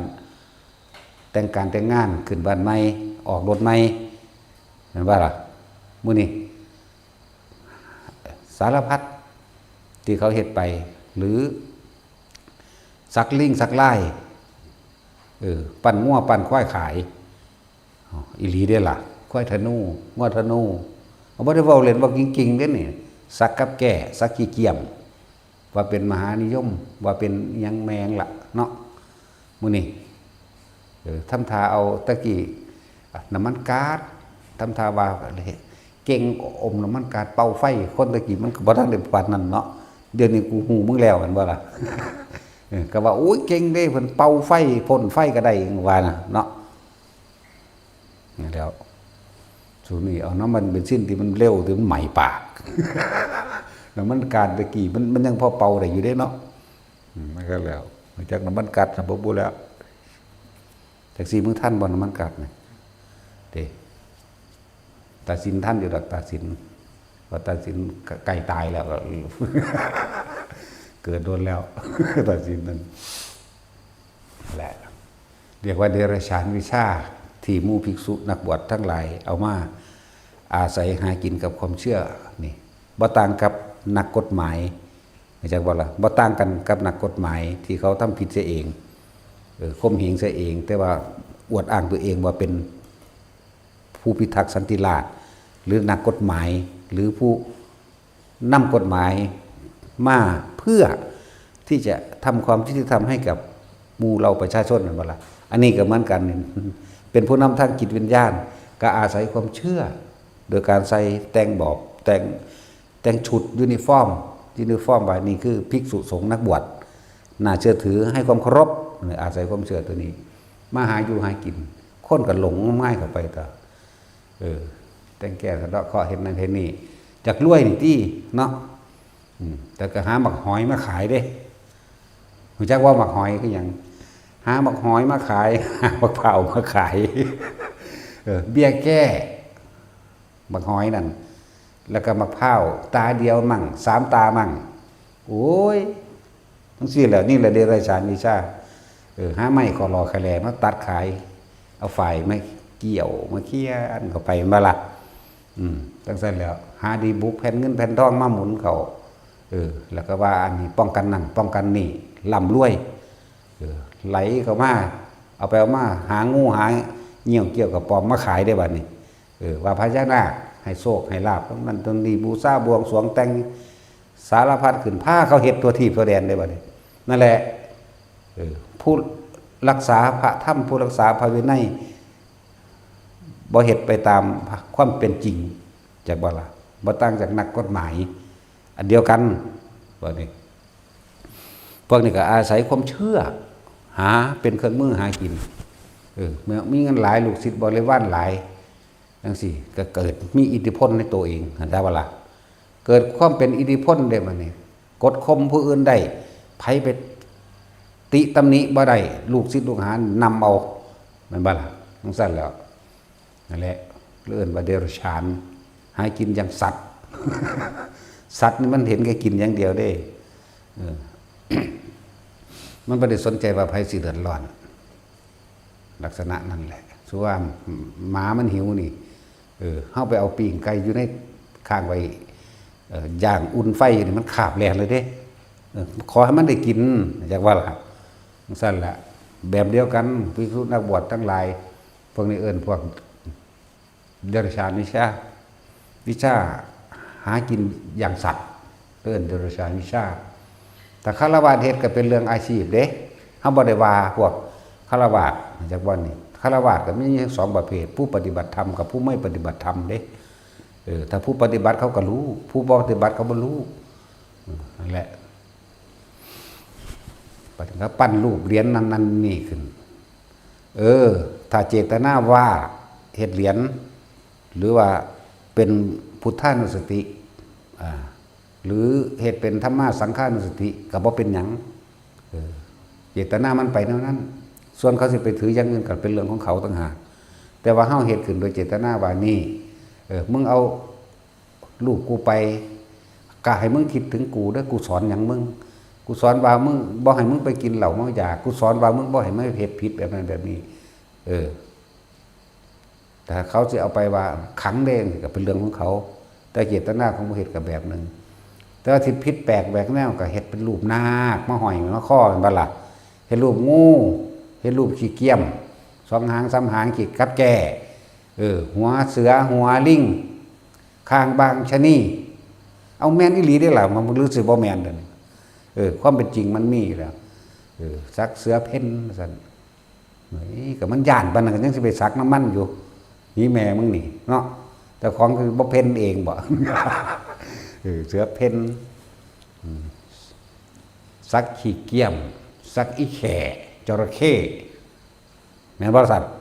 แต่งการแต่งงาน ขึ้นบ้านใหม่ ออกรถใหม่ แม่นบ่ล่ะ มื้อนี้ สารพัดที่เขาเฮ็ดไป หรือสักลิงสักลาย เออ ปั้นงัวปั้นควายขาย อ๋อ อีหลีเด้ล่ะ ควายธนู งัวธนู เอาบ่ได้เว้าเล่น เว้าจริงๆเด้นี่ สักกับแก้ สักขี้เกียม ว่าเป็นมหานิยม ว่าเป็นหยังแม่งล่ะเนาะ มื้อนี้ เออ ทำท่าเอาตะกี้ น้ำมันก๊าซ ทำท่าว่า เก่งอมน้ำมันก๊าซเป่าไฟ คนตะกี้มันก็บ่ทันได้ปานนั้นเนาะ เดี๋ยวนี้กูฮู้มึงแล้วแม่นบ่ล่ะ เออ ก็ว่า โอ้ย เก่งเด้ เพิ่นเป่าไฟ พ่นไฟก็ได้ ว่านะเนาะ แล้ว ซุมื้อนี้เอาน้ำมันเบนซินที่มันเร็ว ที่มันไหม้ปาก น้ำมันก๊าซตะกี้มัน มันยังพอเป่าได้อยู่เด้เนาะ อืม มันก็แล้ว จักน้ำมันก๊าซน่ะบ่ฮู้แล้ว จักสิมึงทันบ่น้ำมันก๊าซนี่ เด้ ตาสินทันอยู่ดอก ตาสิน ว่าตาสินใกล้ตายแล้วก็ เกิดโดนแล้ว ตาสินนั่นแหละ เรียกว่าเดรัจฉานวิชา ที่หมู่ภิกษุนักบวชทั้งหลายเอามาอาศัยหากินกับความเชื่อนี่ บ่ต่างกับนักกฎหมาย เข้าใจบ่ล่ะ บ่ต่างกันกับนักกฎหมายที่เขาทำผิดเสียเอง เออ ข่มเหงเสียเอง แต่ว่าอวดอ้างตัวเองว่าเป็นผู้พิทักษ์สันติราษฎร์ หรือนักกฎหมาย หรือผู้นำกฎหมายมาเพื่อที่จะทำความยุติธรรมให้กับหมู่เหล่าประชาชน แม่นบ่ล่ะ อันนี้ก็เหมือนกัน เป็นผู้นำทางจิตวิญญาณ ก็อาศัยความเชื่อ โดยการใส่แต่งบอบ แต่ง แต่งชุดยูนิฟอร์ม ยูนิฟอร์มว่านี่คือภิกษุสงฆ์นักบวช น่าเชื่อถือ ให้ความเคารพ เนี่ย อาศัยความเชื่อตัวนี้ มาหาอยู่หากิน คนก็หลงงมงายเข้าไปต่อ เออ แต่งแก้สะเดาะเคราะห์ เฮ็ดนั่นเฮ็ดนี่ จักรวยนี่ติเนาะ อืม แต่ก็หาหมากหอยมาขายเด้ รู้จักว่าหมากหอยคือหยัง หาหมากหอยมาขาย หาหมากพร้าวมาขาย เออ เบี้ยแก้ หมากหอยนั่น แล้วก็หมากพร้าว ตาเดียวมั่ง สามตามั่ง โอ้ย จั่งซี้แหละ นี่แหละเดรัจฉานวิชา เออ หาไม้ขอหล่อขะแหล่มาตัดขาย เอาฝ้ายมาเกี่ยว มาเขียนเข้าไป แม่นบ่ล่ะ อืม จั่งซั้นแหล้ว หาดีบุกแผ่นเงินแผ่นทองมาหมุนเข้า เออ แล้วก็ว่าอันนี้ป้องกันนั่น ป้องกันนี่ ร่ำรวย เออ ไหลเข้ามา เอาไปเอามา หางูหาเงี้ยวเกี้ยวกระป๋อมมาขายได้บัดนี้ เออ ว่าพญานาคให้โชคให้ลาภ ตรงนั้นตรงนี้ บูชาบวงสรวง แต่งสารพัดขึ้น พาเขาเฮ็ดทั่วทีปทั่วแดนได้บัดนี้ นั่นแหละ เออ ผู้รักษาพระธรรม ผู้รักษาพระวินัย บ่เฮ็ดไปตามความเป็นจริง จักบ่ล่ะ บ่ต่างจากนักกฎหมาย อันเดียวกัน บัดนี้ พวกนี้ก็อาศัยความเชื่อ หาเป็นเครื่องมือหากิน เออ เมื่อมีเงินหลาย ลูกศิษย์บริวารหลาย จั่งซี้ ก็เกิดมีอิทธิพลในตัวเอง เข้าใจบ่ล่ะ เกิดความเป็นอิทธิพลได้บัดนี้ กดข่มผู้อื่นได้ ไผไปติตำหนิบ่ได้ ลูกศิษย์ลูกหานำเอา แม่นบ่ล่ะ จั่งซั้นแหล้ว นั่นแหละ เอิ้นว่าเดรัจฉาน หากินอย่างสัตว์ สัตว์นี่มันเห็นแก่กินอย่างเดียวเด้ เออ มันบ่ได้สนใจว่าไผสิเดือดร้อน ลักษณะนั่นแหละ สมมุติว่าหมามันหิวนี่ เออ เฮาไปเอาปิ้งไก่อยู่ใน ค้างไว้ เอ่อ ย่างอุ่นไฟอยู่นี่ มันคาบแล่นเลยเด้ เออ ขอให้มันได้กิน จักว่าล่ะ จั่งซั้นล่ะ แบบเดียวกัน ภิกษุนักบวชทั้งหลาย พวกนี้เอิ้นพวกเดรัจฉานวิชา วิชาหากินอย่างสัตว์ เอิ้นเดรัจฉานวิชา ถ้าฆราวาสเฮ็ดก็เป็นเรื่องอาชีพเด้ เฮาบ่ได้ว่าพวกฆราวาส จักว่านี่ ฆราวาสก็มีสองประเภท ผู้ปฏิบัติธรรมกับผู้ไม่ปฏิบัติธรรมเด้ เออ ถ้าผู้ปฏิบัติเขาก็รู้ ผู้บ่ปฏิบัติเขาบ่รู้ อืม นั่นแหละ ปฏิบัติปั้นรูปเหรียญนั่นนั่นนี่ขึ้น เออ ถ้าเจตนาว่าเฮ็ดเหรียญ หรือว่าเป็นพุทธานุสติ อ่า หรือเฮ็ดเป็นธัมมาสังฆานุสติ ก็บ่เป็นหยัง เออ เจตนามันไปแนวนั้น ส่วนเขาสิไปถืออย่างอื่นก็เป็นเรื่องของเขาต่างหาก แต่ว่าเฮาเฮ็ดขึ้นโดยเจตนาว่านี่ เออ มึงเอารูปกูไป ก็ให้มึงคิดถึงกูเด้อ กูสอนหยังมึง กูสอนว่ามึงบ่ให้มึงไปกินเหล้าเมายา กูสอนว่ามึงบ่ให้มาเฮ็ดผิดแบบนั้นแบบนี้ เออ แต่เขาสิเอาไปว่าขังเด้ ก็เป็นเรื่องของเขา แต่เจตนาของผู้เฮ็ดก็แบบหนึ่ง แต่ว่าที่ผิดแปลกแหวกแนวก็เฮ็ดเป็นรูปนาคมาห้อยมาคอ แม่นบ่ล่ะ เฮ็ดรูปงู เฮ็ดรูปขี้เกียม สองหางสามหาง ขี้กับแจ้ เออ หัวเสือ หัวลิง คางบางชะนี เอาแม่นอีหลีเด้ล่ะ มันรู้สึกบ่แม่นเด้อ เออ ความเป็นจริงมันมีอยู่แล้ว เออ สักเสือเพ่นว่าซั่น เฮ้ย ก็มันย้านปานนั้นก็ยังสิไปสักนำมันอยู่ นี่แม่มึงนี่เนาะ เจ้าของคือบ่เพ่นเองบ่ เออ เสือเพ่น อืม สักขี้เกียม สักอีแข่ จระเข้ แม่นบ่สัตว์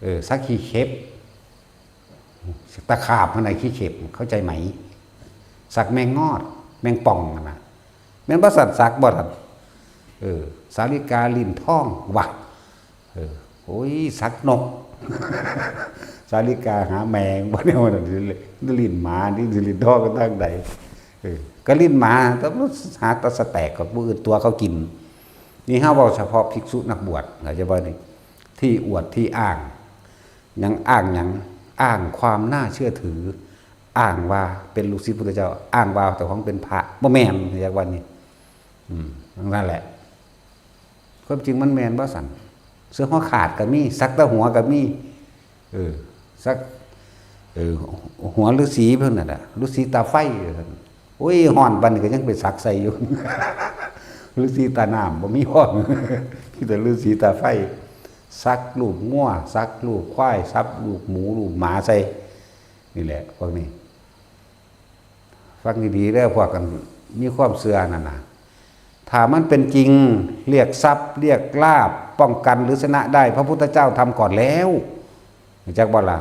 เออ สักขี้เข็บ ตะขาบมันน่ะขี้เข็บ เข้าใจไหม สักแมงงอด แมงป่องนั่นน่ะ แม่นบ่สัตว์ สักบ่สัตว์ เออ สาลิกาลิ้นทอง ว่ะ เออ โอ้ย สักนก สาลิกาหาแมง บ่เนี่ย มันลิ้นหมา นี่ลิ้นทองกันทางใด เออ ก็ลิ้นหมา แต่มันหาแตะสะแตกกับผู้อื่นตัวเขากิน นี่เฮาเว้าเฉพาะภิกษุนักบวช เข้าใจบ่นี่ ที่อวดที่อ้าง หยังอ้างหยัง อ้างความน่าเชื่อถือ อ้างว่าเป็นลูกศิษย์พุทธเจ้า อ้างว่าเจ้าของเป็นพระ บ่แม่น อยากว่านี่ อืม นั่นแหละ ความจริงมันแม่นบ่สั่น เสื้อหัวขาดก็มี สักแต่หัวก็มี เออ สัก เออ หัวฤาษีเพิ่นน่ะนะ ฤาษีตาไฟ โอ้ย ฮ้อนปานนี้ก็ยังไปสักใส่อยู่ ฤาษีตาน้ำบ่มีฮ้อน มีแต่ฤาษีตาไฟ สักรูปงัว สักรูปควาย สักรูปหมู รูปหมาใส่ นี่แหละ พวกนี้ ฟังดีๆเด้อ พวกกันมีความเชื่อนั่นน่ะ ถ้ามันเป็นจริง เรียกทรัพย์ เรียกลาภ ป้องกันหรือชนะได้ พระพุทธเจ้าทำก่อนแล้ว รู้จักบ่ล่ะ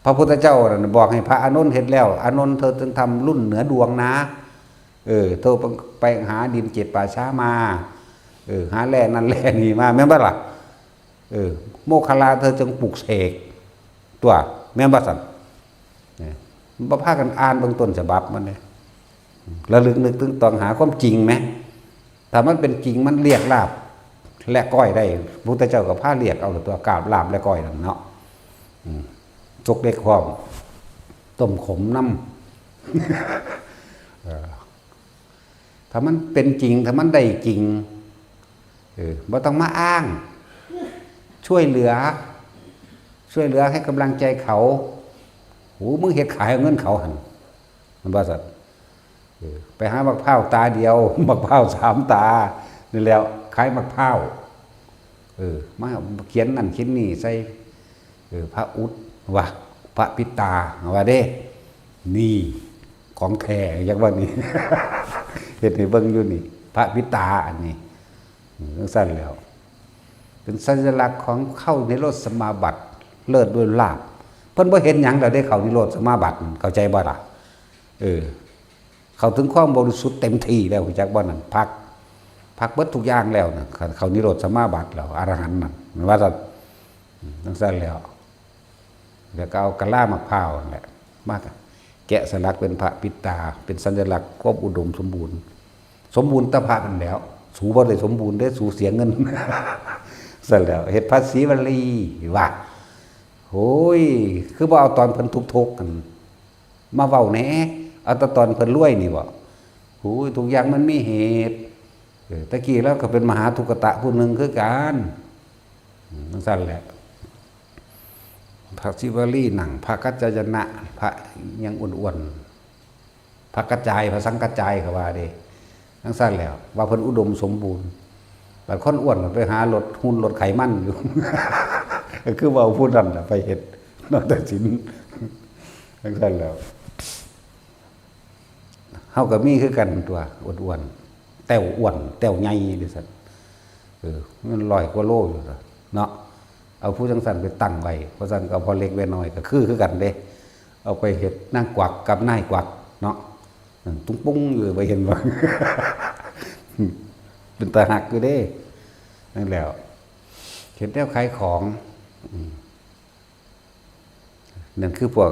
พระพุทธเจ้าน่ะบอกให้พระอานนท์เฮ็ดแล้ว อานนท์เธอต้องทำรุ่นเหนือดวงนะ เออ เธอไปหาดินเจ็ดป่าช้ามา เออ หาแร่นั่นแร่นี่มา แม่นบ่ล่ะ เออ โมคคัลลาเธอจงปลุกเสก ตัว แม่นบ่สั่น เนี่ย บ่พากันอ่านเบิ่งต้นฉบับมันเนี่ย ระลึกนึกถึงต้องหาความจริงไหม ถ้ามันเป็นจริงมันเรียกลาบและก้อยได้ พุทธเจ้าก็พาเรียกเอาตัวกราบลาบและก้อยนั่นเนาะ อืม จกเล็กพร้อม ต้มขมน้ำ เออ ถ้ามันเป็นจริง ถ้ามันได้จริง เออ บ่ต้องมาอ้าง ช่วยเหลือ ช่วยเหลือให้กำลังใจเขา โห มึงเฮ็ดขายเอาเงินเขาหั่น มันว่าซั่น เออ ไปหามะพร้าวตาเดียว มะพร้าวสามตา นี่แหล้ว ขายมะพร้าว เออ มาเขียนนั่นเขียนนี่ใส่ เออ พระอุดว่า พระปิดตา ว่าเด้ นี่ ของแท้ อยากว่านี่ เฮ็ดให้เบิ่งอยู่นี่ พระปิดตาอันนี้ อืม จั่งซั่นแหล้ว เป็นสัญลักษณ์ของเข้านิโรธสมาบัติ เลิศด้วยลาภ เพิ่นบ่เห็นหยังแล้วเด้ เข้านิโรธสมาบัติ เข้าใจบ่ล่ะ เออ เข้าถึงความบริสุทธิ์เต็มที่แล้ว รู้จักบ่นั่น พัก พักเบิดทุกอย่างแล้วนะ เข้านิโรธสมาบัติแล้ว อรหันต์นั่น มันว่าซั่น อืม จั่งซั่นแหล้ว แล้วก็เอากะลามะพร้าวนั่นแหละ มาแกะสลักเป็นพระปิดตา เป็นสัญลักษณ์ความอุดมสมบูรณ์ สมบูรณ์แต่พระนั่นแหล้ว สูบ่ได้สมบูรณ์เด้ สูเสียเงิน ซั่นแหล้ว เฮ็ดพระศรีวลี ว่า โอ้ย คือบ่เอาตอนเพิ่นทุกข์ๆ กัน มาเว้าแหน่ เอาแต่ตอนเพิ่นรวยนี่บ่ โอ้ย ทุกอย่างมันมีเหตุ เออ ตะกี้ลาวก็เป็นมหาทุกขตะผู้หนึ่งคือกัน อืม จั่งซั่นแหละ พระศิวลีนั่ง พระกัจจายนะ พระหยังอ้วนๆ พระกระจาย พระสังกระจายเขาว่าเด้ จั่งซั่นแหล้ว ว่าเพิ่นอุดมสมบูรณ์ บัดคนอ้วนไปหาลดหุ่นลดไขมันอยู่ ก็คือว่าผู้นั้นน่ะไปเฮ็ด นอกแต่ศีล จั่งซั่นแหล้ว เฮาก็มีคือกันตัว อ้วนๆ แต้วอ้วน แต้วใหญ่ดิซั่น เออ มันร้อยกว่าโลอยู่ตัวเนาะ เอาผู้จั่งซั่นไปตั้งไว้ เพราะซั่นก็เอาพ่อเล็กแม่น้อยก็คือ คือกันเด้ เอาไปเฮ็ดนางกวักกับนายกวักเนาะ อืม ตุ้งปุ้งอยู่ ไปเห็นบ่ เป็นตาฮักอยู่เด้ นั่นแหล้ว เฮ็ดแนวขายของ อืม นั่นคือพวก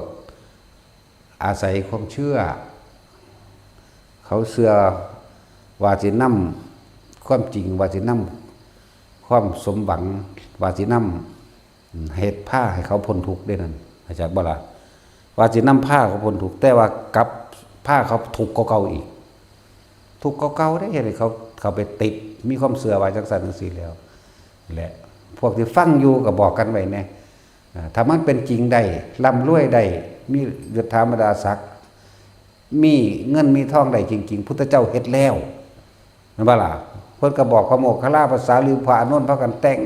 อาศัยความเชื่อ เขาเชื่อว่าสินำความจริง ว่าสินำความสมหวัง ว่าสินำ อืม เฮ็ดพาให้เขาพ้นทุกข์เด้นั่น เข้าใจบ่ล่ะ ว่าสินำพาเขาพ้นทุกข์ แต่ว่ากลับพาเขาทุกข์กว่าเก่าอีก ทุกข์กว่าเก่าเด้ เฮ็ดให้เขา เขาไปติด มีความเชื่อว่าจั่งซั่นจั่งซี้แล้ว แหละ พวกที่ฟังอยู่ก็บอกกันไว้แหน่ อ่า ถ้ามันเป็นจริงได้ ร่ำรวยได้ มียศถาบรรดาศักดิ์ มีเงินมีทองได้จริงๆ พุทธเจ้าเฮ็ดแล้ว แม่นบ่ล่ะ เพิ่นก็บอกพระโมคคัลลา พระสารีบุตร พระอานนท์ พากันแต่ง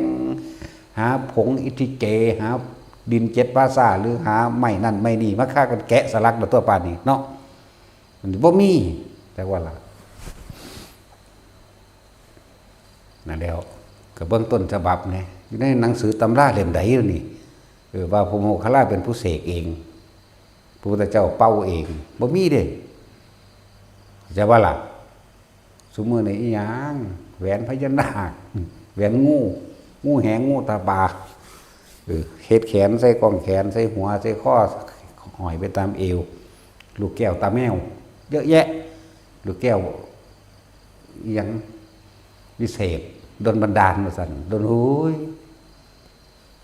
หาผงอิทธิเจ หา ดินเจ็ดภาษา หรือหาไม้นั่นไม้นี่มาฆ่ากันแกะสลักเนาะ ตัวปานนี้เนาะ มันบ่มี จักว่าล่ะ นั่นแล้ว ก็เบิ่งต้นฉบับแหน่ อยู่ในหนังสือตำราเล่มใดอยู่นี่ เออ ว่าพระโมคคัลลาเป็นผู้เสกเอง พระพุทธเจ้าเป่าเอง บ่มีเด้ จักว่าล่ะ ซุมื้อนี้อีหยัง แหวนพญานาค แหวนงู งูแหง งูตาบา เออ เฮ็ดแขนใส่กองแขน ใส่หัว ใส่คอ ห้อยไปตามเอว ลูกแก้วตาแมว เยอะแยะ ลูกแก้ว อีหยัง วิเศษ ดลบันดาลว่าซั่น ดล โอ้ย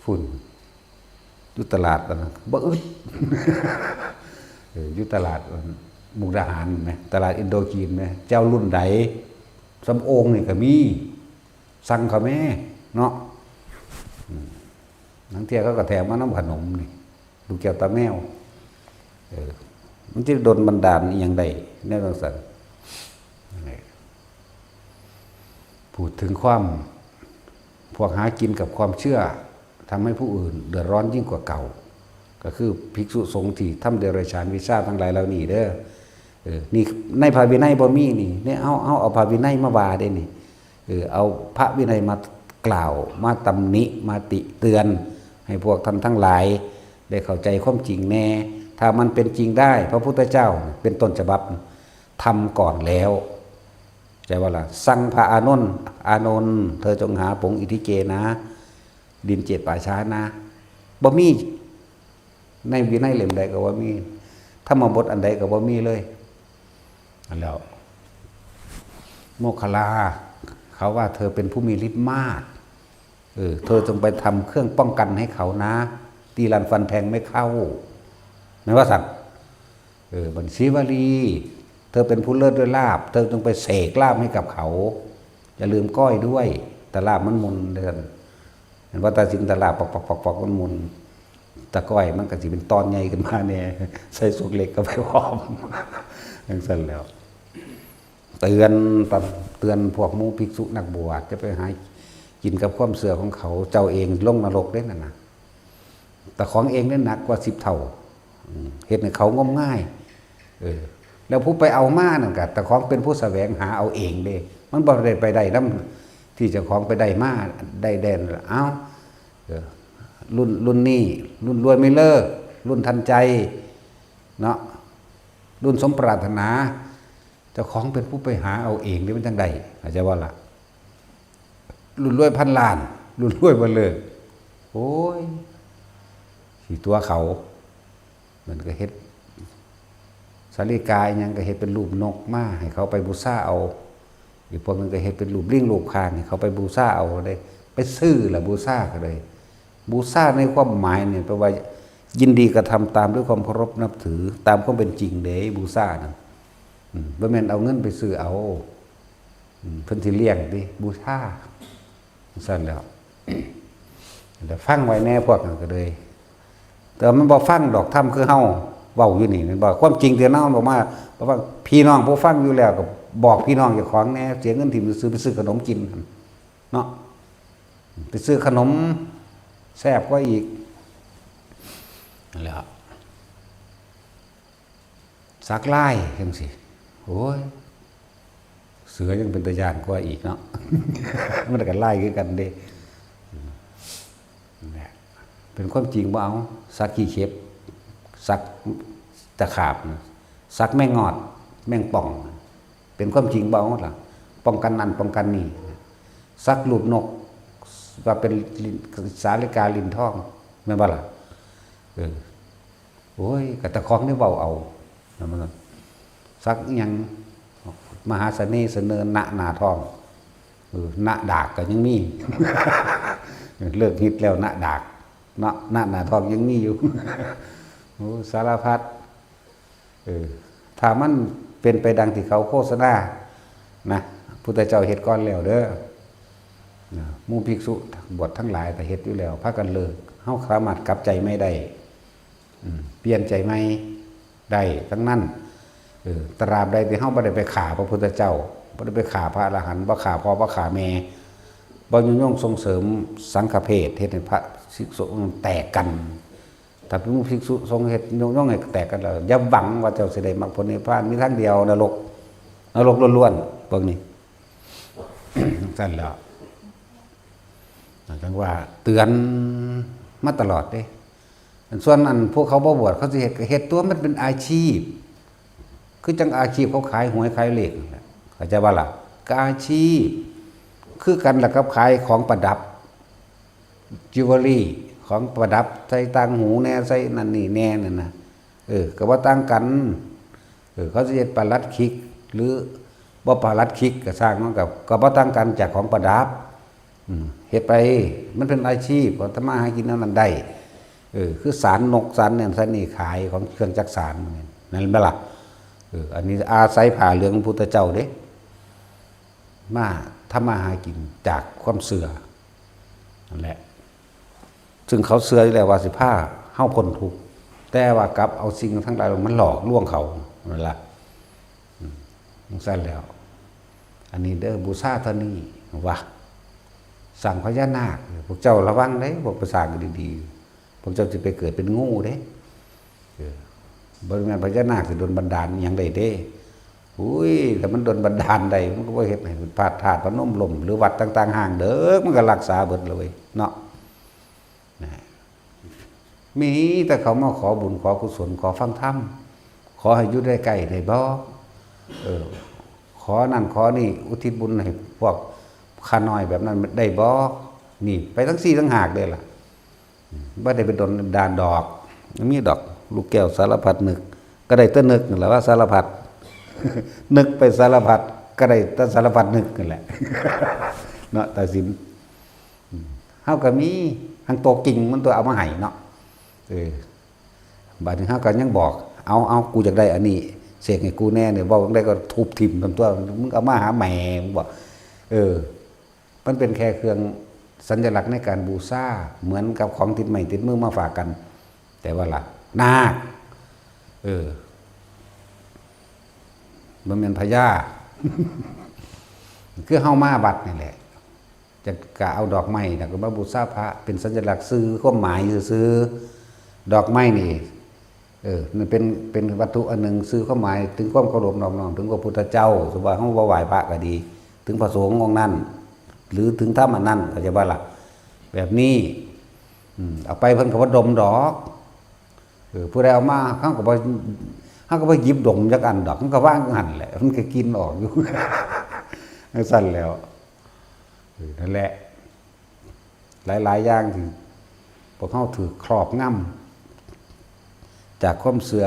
ฝุ่น อยู่ตลาดอันนั้นบ่อึด เออ อยู่ตลาดอันมุกดาหารแหม ตลาดอินโดจีนแหม เจ้ารุ่นใด สำโองนี่ก็มี สั่งเขาแหม เนาะ อืม ลางเทื่อเขาก็แถมมานำขนมนี่ ลูกแก้วตาแมว เออ มันสิดลบันดาลอีหยังได้ แนวจั่งซั้น นี่ พูดถึงความ พวกหากินกับความเชื่อ ทำให้ผู้อื่นเดือดร้อนยิ่งกว่าเก่า ก็คือภิกษุสงฆ์ที่ทำเดรัจฉานวิชาทั้งหลายเหล่านี้เด้อ เออ นี่ในพระวินัยบ่มีนี่ เนี่ย เอา เอา เอาพระวินัยมาว่าเด้นี่ เออ เอาพระวินัยมากล่าว มาตำหนิ มาติเตือน ให้พวกท่านทั้งหลายได้เข้าใจความจริงแน่ ถ้ามันเป็นจริงได้ พระพุทธเจ้าเป็นต้นฉบับ ทำก่อนแล้ว ใช่ว่าล่ะ สั่งพระอานนท์ อานนท์ เธอจงหาผงอิทธิเจนะ ดินเจ็ดป่าช้านะ บ่มี ในวินัยเล่มใดก็บ่มี ธรรมบทอันใดก็บ่มีเลย อันแล้ว โมคคัลลา เขาว่าเธอเป็นผู้มีฤทธิ์มาก เออ เธอจงไปทำเครื่องป้องกันให้เขานะ ตีรันฟันแทงไม่เข้า แม่นว่าซั่น เออ บัดนี้สีวลี เธอเป็นผู้เลิศด้วยลาภ เธอจงไปเสกลาภให้กับเขา อย่าลืมก้อยด้วย ตาลาภมันหมุนเด้อ เห็นว่าตาสิงตาลาภปอกๆๆๆ มันหมุน ตาก้อยมันก็สิเป็นตอนใหญ่ขึ้นมาแหน่ ใส่สุกเหล็กเข้าไปพร้อม จั่งซั้นแล้ว เตือน เตือนพวกหมู่ภิกษุนักบวช จะไปหากินกับความเชื่อของเขา เจ้าเองลงนรกเด้นั่นน่ะ ตาของเองเนี่ยหนักกว่าสิบเท่า อืม เฮ็ดให้เขางมงาย เออ แล้วผู้ไปเอามานั่นก็ ตาของเป็นผู้แสวงหาเอาเองเด้ มันบ่ได้ไปได้นำที่เจ้าของไปได้มา ได้แดน เอ้า เออ รุ่น รุ่นนี้ รุ่นรวยไม่เลิก รุ่นทันใจ เนาะ รุ่นสมปรารถนา เจ้าของเป็นผู้ไปหาเอาเองนี่มันจั่งใด เข้าใจบ่ล่ะ รุ่นรวยพันล้าน รุ่นรวยบ่เลิก โอ้ย สิตั๋วเขา มันก็เฮ็ด สาลิกาอิหยังก็เฮ็ดเป็นรูปนกมาให้เขาไปบูชาเอา อีกพวกหนึ่งก็เฮ็ดเป็นรูปลิงรูปข่างให้เขาไปบูชาเอาเด้ ไปซื้อละบูชาก็เลย บูชาในความหมายเนี่ยแปลว่ายินดีกระทำตามด้วยความเคารพนับถือ ตามความเป็นจริงเด้ บูชานะ อืม บ่แม่นเอาเงินไปซื้อเอา อืม เพิ่นสิเลี้ยงติ บูชา ซั่นแล้ว แล้วฟังไว้แหน่พวกนั้นก็เลย แต่มันบ่ฟังดอก ธรรมคือเฮาเว้าอยู่นี่ แม่นบ่ ความจริงที่เฮาบอกมา บอกว่าพี่น้องผู้ฟังอยู่แล้วก็บอกพี่น้องเจ้าของแหน่ เสียเงินถิ่มซื่อๆ ไปซื้อขนมกินเนาะ ไปซื้อขนมแซ่บกว่าอีก นั่นแหละ สักลายจั่งซี้ โอ้ย เสือยังเป็นตาย้านกว่าอีกเนาะ มันก็ลายคือกันเด้ อืม นั่นแหละ เป็นความจริงบ่เอา สักขี้เข็บ สักตะขาบนะ สักแมงงอด แมงป่อง เป็นความจริงบ่เอาล่ะ ป้องกันนั่นป้องกันนี่ สักรูปนก ว่าเป็นลิน สาลิกาลินทอง แม่นบ่ล่ะ เออ โอ้ย ก็ตาของนี่เว้าเอา นั่นมัน สักอิหยัง มหาเสน่ห์เสนอหน้า หน้าท้อง เออ หน้าดากก็ยังมี เลิกฮิตแล้วหน้าดาก เนาะ หน้า หน้าท้องยังมีอยู่ โอ้ สารพัด เออ ถ้ามันเป็นไปดังที่เขาโฆษณานะ พุทธเจ้าเฮ็ดก่อนแล้วเด้อ นะ หมู่ภิกษุบวชทั้งหลายก็เฮ็ดอยู่แล้ว พากันเลิก เฮาสามารถกลับใจใหม่ได้ อืม เปลี่ยนใจใหม่ได้ทั้งนั้น เออ ตราบใดที่เฮาบ่ได้ไปฆ่าพระพุทธเจ้า บ่ได้ไปฆ่าพระอรหันต์ บ่ฆ่าพ่อ บ่ฆ่าแม่ บ่ยุยงส่งเสริมสังฆเพศ เฮ็ดให้พระภิกษุแตกกัน ถ้าเป็นหมู่ภิกษุสงฆ์เฮ็ดยกย่องให้แตกกันแล้ว อย่าหวังว่าเจ้าสิได้มรรคผลนิพพาน มีทางเดียวนรก นรกล้วนๆ พวกนี้ ซั่นแหล้ว จั่งว่าเตือนมาตลอดเด้ ส่วนอันพวกเขาบ่บวช เขาสิเฮ็ดก็เฮ็ดตั๊ว มันเป็นอาชีพ คือจั่งอาชีพเขาขายหวยขายเลขนั่นแหละ เข้าใจบ่ล่ะ ก็อาชีพ คือกันล่ะกับขายของประดับ จิวเวลรี่ ของประดับใส่ต่างหูแหน่ ใส่นั่นนี่แหน่นั่นน่ะ เออ ก็บ่ต่างกัน เออ เขาสิเฮ็ดปลัดขิก หรือบ่ปลัดขิกก็ซ่างมันก็ ก็บ่ต่างกันจากของประดับ อืม เฮ็ดไป มันเป็นอาชีพ เขาทำมาหากินแนวนั้นได้ เออ คือสานนกสานนั่นสานนี่ขายของเครื่องจักสาน นั่นแหละ เออ อันนี้อาศัยผ้าเหลืองพระพุทธเจ้าเด้ มาทำมาหากินจากความเชื่อ นั่นแหละ ซึ่งเขาเชื่ออยู่แล้วว่าสิพาเฮาพ้นทุกข์ แต่ว่ากลับเอาสิ่งทั้งหลายมันหลอกลวงเขา นั่นล่ะ อืม จั่งซั่นแล้ว อันนี้เด้อ บูชาเท่านี้ ว่า สร้างพญานาค พวกเจ้าระวังเด้ พวกไปสร้างดีๆ พวกเจ้าสิไปเกิดเป็นงูเด้ เออ บ่แม่นพญานาคสิโดนบันดาลอิหยังได้เด้ อุ้ย ถ้ามันโดนบันดาลได้ มันก็บ่เฮ็ดให้พระธาตุพนมล่ม หรือวัดต่างๆ ฮ้างเด้อ มันก็รักษาเบิดเลยเนาะ นะ มีแต่เขามาขอบุญขอกุศล ขอฟังธรรม ขอให้อยู่ได้ใกล้ได้บ่ เออ ขอนั่นขอนี่ อุทิศบุญให้พวกข้าน้อยแบบนั้นได้บ่ นี่ ไปทั้งสี่ทั้งหากเลยล่ะ บ่ได้ไปโดนบันดาลดอก มีดอก ลูกแก้วสารพัดนึก ก็ได้แต่นึกนั่นแหละว่าสารพัด นึกไปสารพัด ก็ได้แต่สารพัดนึกนั่นแหละ เนาะ ตาสิน อืม เฮาก็มี หั้งโตจริงมันตัวเอามาให้เนาะ เออ บัดนี้เฮาก็ยังบอก เอา เอา กูอยากได้อันนี้ เสกให้กูแหน่เนี่ย เว้าจั่งใดก็ทุบถิ่มตั๊ว มึงเอามาหาแม่ มึงบอก เออ มันเป็นแค่เครื่องสัญลักษณ์ในการบูชา เหมือนกับของติดไม้ติดมือมาฝากกัน แต่ว่าล่ะ นาค เออ บ่แม่นพญา คือเฮามาวัดนี่แหละ จะกะเอาดอกไม้น่ะก็มาบูชาพระ เป็นสัญลักษณ์สื่อความหมายซื่อๆ ดอกไม้นี่ เออ มันเป็น เป็นวัตถุอันหนึ่ง สื่อความหมายถึงความเคารพนอบน้อมถึงพระพุทธเจ้า สมมุติว่าเฮาบ่ไหว้พระก็ดี ถึงพระสงฆ์องค์นั้น หรือถึงธรรมอันนั้น เข้าใจบ่ล่ะ แบบนี้ อืม เอาไปเพิ่นก็บ่ดมดอก เออ ผู้ใดเอามา เฮาก็บ่ เฮาก็บ่หยิบดมจักอันดอก มันก็วางหั่นแหละ มันก็กลิ่นออกอยู่ จั่งซั่นแหล้ว เออ นั่นแหละ หลายๆ อย่างที่พวกเฮาถูกครอบงำจากความเชื่อ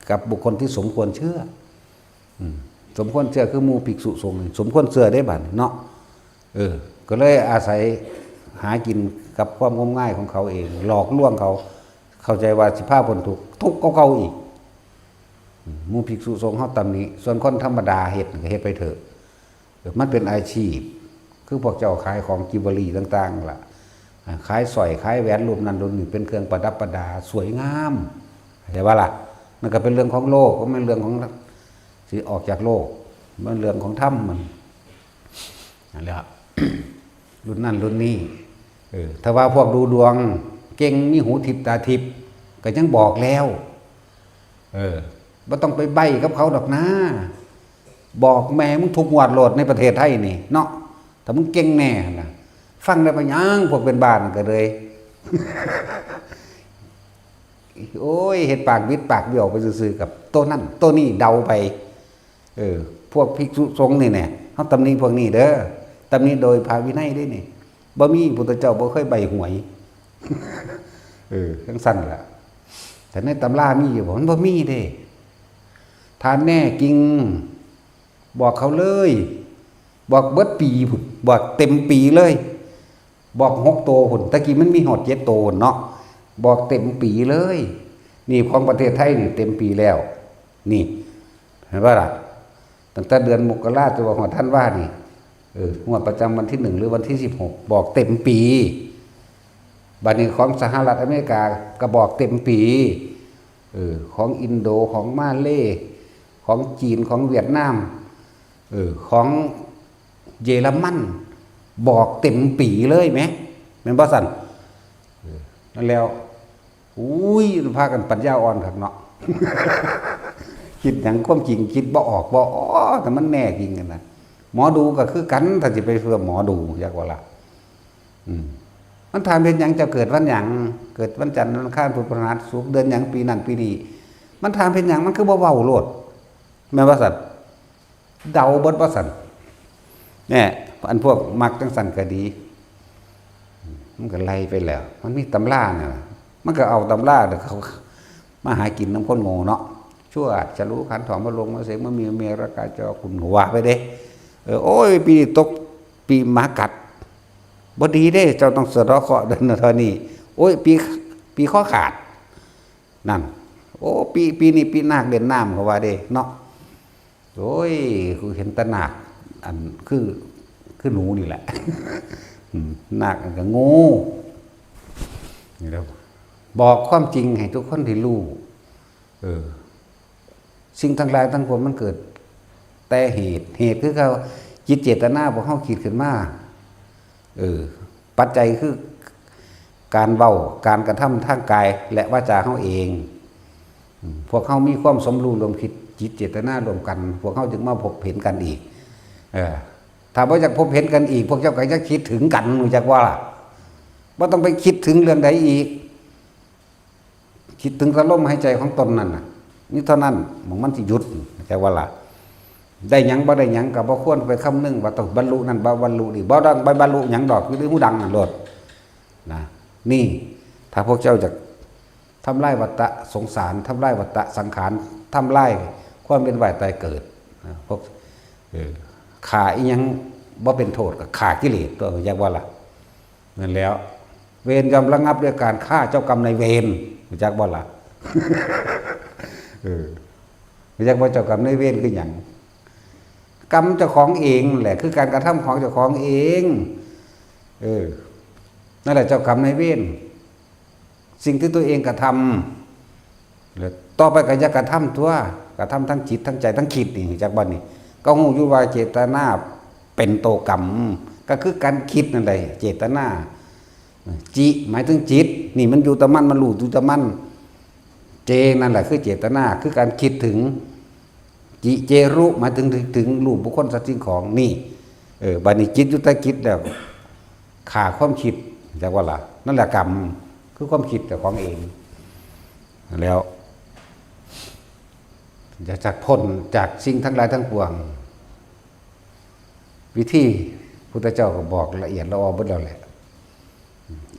กับบุคคลที่สมควรเชื่อ อืม สมควรเชื่อคือหมู่ภิกษุสงฆ์นี่ สมควรเชื่อเด้บัดนี้เนาะ เออ ก็เลยอาศัยหากินกับความงมงายของเขาเอง หลอกลวงเขา เข้าใจว่าสิพาพ้นทุกข์ ทุกข์กว่าเก่าอีก อืม หมู่ภิกษุสงฆ์เฮาตำหนิ ส่วนคนธรรมดาเฮ็ดก็เฮ็ดไปเถอะ เออ มันเป็นอาชีพ คือพวกเจ้าขายของจิวเวลรี่ต่างๆ ล่ะ อ่า ขายสร้อย ขายแหวน รุ่นนั้นรุ่นนี้ เป็นเครื่องประดับประดา สวยงาม เข้าใจบ่ล่ะ มันก็เป็นเรื่องของโลก บ่แม่นเรื่องของ สิออกจากโลก มันเรื่องของธรรมมัน นั่นแหละ รุ่นนั้นรุ่นนี้ เออ ถ้าว่าพวกดูดวงเก่ง มีหูทิพย์ตาทิพย์ ก็ยังบอกแล้ว เออ บ่ต้องไปใบ้กับเขาดอกนะ บอกแม่มึงทุกงวดโลดในประเทศไทยนี่เนาะ ถ้ามึงเก่งแน่หั่นนะ ฟังแล้วไปหยัง พวกเป็นบ้านั่นก็เลย โอ้ย เฮ็ดปากบิดปากเบี้ยวไปซื่อๆ กับโตนั้นโตนี้เดาไป เออ พวกภิกษุสงฆ์นี่แน่ เฮาตำหนิพวกนี้เด้อ ตำหนิโดยพระวินัยเด้นี่ บ่มี พุทธเจ้าบ่เคยใบ้หวย เออ จั่งซั่นล่ะ แต่ในตำรามีอยู่บ่ มันบ่มีเด้ ถ้าแน่จริง บอกเขาเลย บอกเบิดปีพุ้น บอกเต็มปีเลย บอกหกโตพุ้น ตะกี้มันมีฮอดเจ็ดโตพุ้นเนาะ บอกเต็มปีเลย นี่ของประเทศไทยนี่เต็มปีแล้ว นี่ เห็นบ่ล่ะ ตั้งแต่เดือนมกราจนว่าฮอดธันวานี่ เออ งวดประจำวันที่หนึ่งหรือวันที่สิบหก บอกเต็มปี บัดนี้ของสหรัฐอเมริกาก็บอกเต็มปี เออ ของอินโด ของมาเลย์ ของจีน ของเวียดนาม เออ ของเยอรมัน บอกเต็มปีเลยแหม แม่นบ่ซั่น เออ นั่นแล้ว อุ้ย พากันปัญญาอ่อนคักเนาะ คิดหยังความจริงคิดบ่ออกบ่ อ๋อ แต่มันแน่จริงกันนะ หมอดูก็คือกัน ถ้าสิไปเชื่อหมอดู อยากว่าล่ะ อืม มันถามเป็นหยังเจ้าเกิดวันหยัง เกิดวันจันทร์ วันอังคาร พุธ พฤหัส ศุกร์ เดือนหยัง ปีนั้น ปีนี้ มันถามเป็นหยัง มันคือบ่เว้าโลด แม่นว่าซั่น เดาเบิดว่าซั่น เนี่ย อันพวกมักจังซั่นก็ดี มันก็ไล่ไปแล้ว มันมีตำราน่ะ มันก็เอาตำราเดี๋ยวเขามาหากินนำคนโง่เนาะ ชั่วจะรู้ขันธ์ถอนพระลงมาเสกมามีเมรกาจอคุณว่าไปเด้ เออ โอ้ย ปีนี้ตกปีหมากัด บ่ดีเด้ เจ้าต้องสะเดาะเคราะห์เดือนเท่านี้ โอ้ย ปี ปีข้อขาด นั่น โอ้ ปี ปีนี้ปีนาคเล่นน้ำเขาว่าเด้เนาะ โอ้ย กูเห็นแต่นาค อัน คือ คือหนูนี่แหละ อืม นาคอันก็งู นี่แหละ บอกความจริงให้ทุกคนได้รู้ เออ สิ่งทั้งหลายทั้งปวงมันเกิดแต่เหตุ เหตุคือเขา จิตเจตนาพวกเขาคิดขึ้นมา เออ ปัจจัยคือการเว้า การกระทำทางกายและวาจาเขาเอง อืม พวกเขามีความสมรู้ร่วมคิด จิตเจตนาร่วมกัน พวกเขาจึงมาพบเห็นกันอีก เออ ถ้าบ่อยากพบเห็นกันอีก พวกเจ้าก็จะคิดถึงกัน รู้จักว่าล่ะ บ่ต้องไปคิดถึงเรื่องใดอีก คิดถึงแต่ลมหายใจของตนนั่นน่ะ นี่เท่านั้น หม่องมันสิหยุด เข้าใจว่าล่ะ ได้หยังบ่ได้หยังก็บ่ควรไปคำนึงว่าต้องบรรลุนั่นบ่บรรลุนี่ บ่ต้องไปบรรลุหยังดอก อยู่ในหูดังนั่นโลด นะ นี่ ถ้าพวกเจ้าจะทำลายวัฏฏะสงสาร ทำลายวัฏฏะสังขาร ทำลายความเวียนว่ายตายเกิด นะ พวก เออ ฆ่าอีหยังบ่เป็นโทษก็ฆ่ากิเลสตัว รู้จักว่าล่ะ นั่นแล้ว เวรย่อมระงับด้วยการฆ่าเจ้ากรรมนายเวร รู้จักบ่ล่ะ เออ รู้จักว่าเจ้ากรรมนายเวรคือหยัง กรรมเจ้าของเองแหละ คือการกระทำของเจ้าของเอง เออ นั่นแหละเจ้ากรรมนายเวร สิ่งที่ตัวเองกระทำ แล้วต่อไปก็อย่ากระทำตัว กระทำทั้งจิตทั้งใจทั้งคิดนี่ รู้จักบ่นี่ ก็ฮู้อยู่ว่าเจตนาเป็นตัวกรรม ก็คือการคิดนั่นแหละ เจตนา จิ หมายถึงจิต นี่มันอยู่แต่มัน มันรู้อยู่แต่มัน เจ นั่นแหละคือเจตนา คือการคิดถึง จิเจรุ หมายถึง ถึงรูปบุคคลสัตว์สิ่งของ นี่ เออ บัดนี้จิตอยู่แต่จิตแล้ว ฆ่าความคิด จักว่าล่ะ นั่นแหละกรรม คือความคิดเจ้าของเอง แล้ว จะจักพ้นจากสิ่งทั้งหลายทั้งปวง วิธีพุทธเจ้าก็บอกละเอียดละออเบิดแล้วแหละ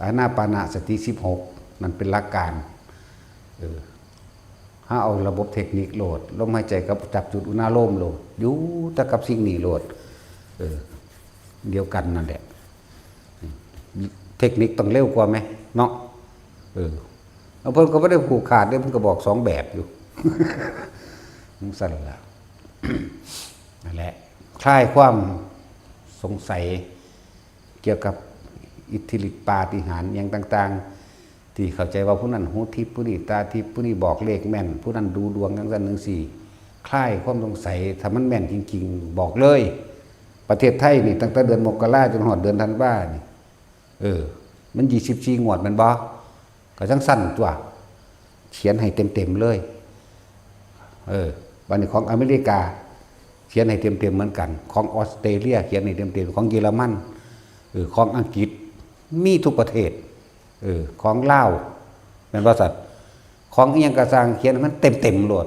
อานาปานะสติสิบหก นั่นเป็นหลักการ เออ หาเอาระบบเทคนิคโลด ลมหายใจกับจับจุดอุณาโลมโลด อยู่แต่กับสิ่งนี้โลด เออ เดียวกันนั่นแหละ เทคนิคต้องเร็วกว่าไหม เนาะ เออ เอาเพิ่นก็บ่ได้ผูกขาดเด้ เพิ่นก็บอกสองแบบอยู่ จั่งซั่นล่ะ นั่นแหละ คลายความสงสัยเกี่ยวกับอิทธิฤทธิปาฏิหาริย์หยังต่างๆ ที่เข้าใจว่าผู้นั้นหูทิพย์ ผู้นี้ตาทิพย์ ผู้นี้บอกเลขแม่น ผู้นั้นดูดวงจั่งซั่นจั่งซี้ คลายความสงสัย ถ้ามันแม่นจริงๆ บอกเลย ประเทศไทยนี่ตั้งแต่เดือนมกราจนฮอดเดือนธันวานี่ เออ มันยี่สิบสี่งวดแม่นบ่ ก็จั่งซั่นตัว เขียนให้เต็มๆเลย เออ บัดนี้ของอเมริกา เขียนให้เต็มๆเหมือนกัน ของออสเตรเลียเขียนให้เต็มๆ ของเยอรมัน เออ ของอังกฤษ มีทุกประเทศ เออ ของลาว แม่นบ่ซั่น ของอีหยังก็ซ่างเขียนให้มันเต็มๆโลด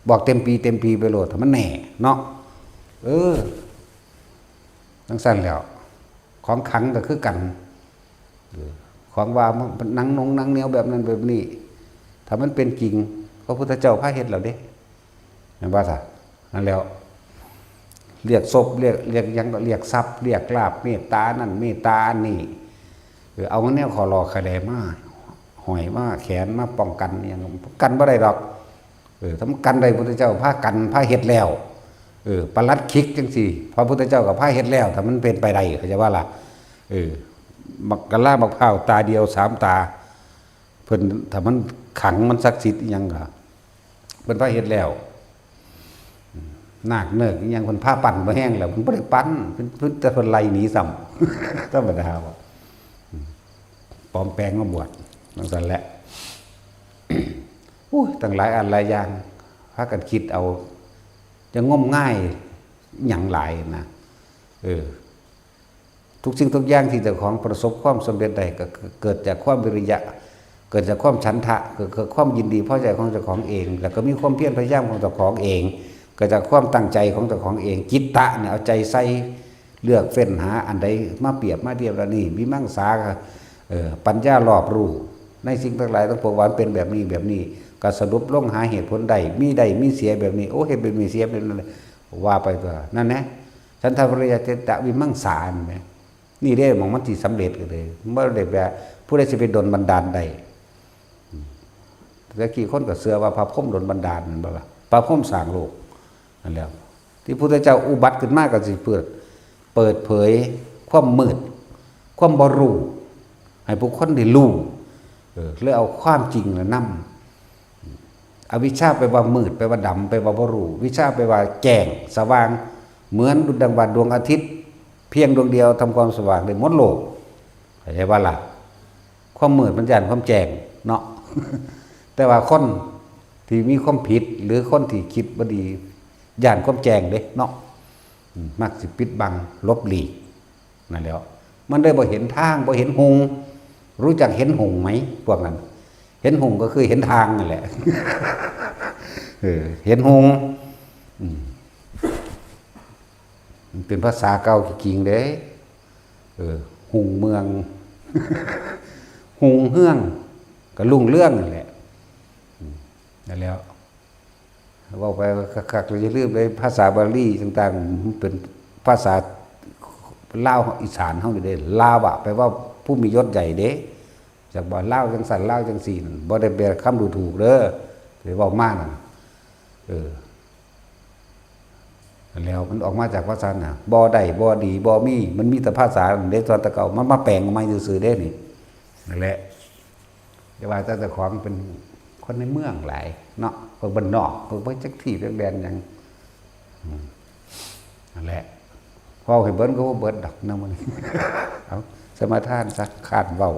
บอกเต็มปีเต็มปีไปโลด ให้มันแน่เนาะ เออ จั่งซั่นแล้ว ของขลังก็คือกัน เออ ของว่ามันหนังหนงหนังเหนียวแบบนั้นแบบนี้ ถ้ามันเป็นจริง พระพุทธเจ้าพาเฮ็ดแล้วเด้ แม่นบ่ซะ นั่นแล้ว เรียกศพ เรียก เรียกหยังก็เรียกทรัพย์ เรียกลาภ เมตตานั่น เมตตาอันนี้ เออ เอาแนวขอหล่อขะแดมา ห้อยมา แขนมาป้องกันอิหยัง กันบ่ได้ดอก เออ ถ้ามันกันได้ พุทธเจ้าพากัน พาเฮ็ดแล้ว เออ ปลัดขิกจั่งซี้ พระพุทธเจ้าก็พาเฮ็ดแล้ว ถ้ามันเป็นไปได้ เข้าใจว่าล่ะ เออ บักกะลาบักพร้าวตาเดียวสามตา เพิ่น ถ้ามันขลัง มันศักดิ์สิทธิ์อิหยังก็ เพิ่นพาเฮ็ดแล้ว นาคเนิกอิหยังเพิ่นพาปั้นบ่แฮงแล้ว เพิ่นบ่ได้ปั้น เพิ่น เพิ่น แต่เพิ่นไล่หนีซ้ำ ธรรมดาว่ะ อืม ปลอมแปลงมาบวช จั่งซั่นแหละ อุ้ยตั้งหลายอันหลายอย่าง พากันคิดเอา จะงมงายหยังหลายนะ เออ ทุกสิ่งทุกอย่างที่เจ้าของประสบความสำเร็จได้ ก็เกิดจากความวิริยะ เกิดจากความฉันทะ เกิดจากความยินดีพอใจของเจ้าของเอง แล้วก็มีความเพียรพยายามของเจ้าของเอง เกิดจากความตั้งใจของเจ้าของเอง จิตตะเนี่ยเอาใจใส่ เลือกเฟ้นหาอันใดมาเปรียบมาเทียบแล้วนี่ วิมังสา เอ่อ ปัญญารอบรู้ ในสิ่งทั้งหลายทั้งปวงว่ามันเป็นแบบนี้แบบนี้ ก็สรุปลงหาเหตุผลได้ มีได้มีเสียแบบนี้ โอ้ เหตุเป็นมีเสียเป็นนั่นเลย ว่าไปตัว นั่นแหละ ฉันทะวิริยะจิตตะวิมังสา นี่ไหม นี่เด้หม่องมันที่สำเร็จก็เลย บ่ได้แบบ ผู้ใดสิไปดลบันดาลได้ อืม แต่กี้คนก็เชื่อว่าพระพรหมดลบันดาล แม่นบ่ล่ะ พระพรหมสร้างโลก นั่นแหละ ที่พุทธเจ้าอุบัติขึ้นมาก็สิเปิด เปิดเผยความมืด ความบ่รู้ ให้ผู้คนได้รู้ เออ เลยเอาความจริงน่ะนำ อวิชชาแปลว่ามืด แปลว่าดำ แปลว่าบ่รู้ วิชชาแปลว่าแจ้ง สว่าง เหมือนดุจดังว่าดวงอาทิตย์ เพียงดวงเดียวทำความสว่างได้หมดโลก เข้าใจบ่ล่ะ ความมืดมันย้านความแจ้งเนาะ แต่ว่าคนที่มีความผิด หรือคนที่คิดบ่ดี ย้านความแจ้งเด้เนาะ อืม มักสิปิดบัง หลบหลีก นั่นแหละ มันเลยบ่เห็นทาง บ่เห็นหงส์ รู้จักเห็นหงส์ไหม พวกนั้น เห็นหงส์ก็คือเห็นทางนั่นแหละ เออ เห็นหงส์ อืม มันเป็นภาษาเก่าจริงๆเด้ เออ หงส์เมือง หงส์เฮือง ก็รุ่งเรืองนั่นแหละ อืม นั่นแหละ เว้าไปคักๆ แล้วอย่าลืมเลย ภาษาบาลีต่างๆ มันเป็นภาษาลาวอีสานเฮานี่เด้ ลาวะ แปลว่าผู้มียศใหญ่เด้ จักว่าลาวจังซั่น ลาวจังซี่นั่น บ่ได้แปลคำดูถูกเด้อ ที่เว้ามานั่น เออ แล้วมันออกมาจากภาษาน่ะ บ่ได้ บ่ดี บ่มี มันมีแต่ภาษานั่นเด้ ตอนแตะเก่า มันมาแปลงออกมาซื่อๆเด้นี่ นั่นแหละ อย่าว่าแต่เจ้าของเป็นคนในเมืองหลายเนาะ พวกบ้านนอก พวกบ่จักที่จักแดนหยัง อืม นั่นแหละ เว้าให้เบิดก็บ่เบิดดอกนะมัน เอา สมาทานซะ ค้านเว้า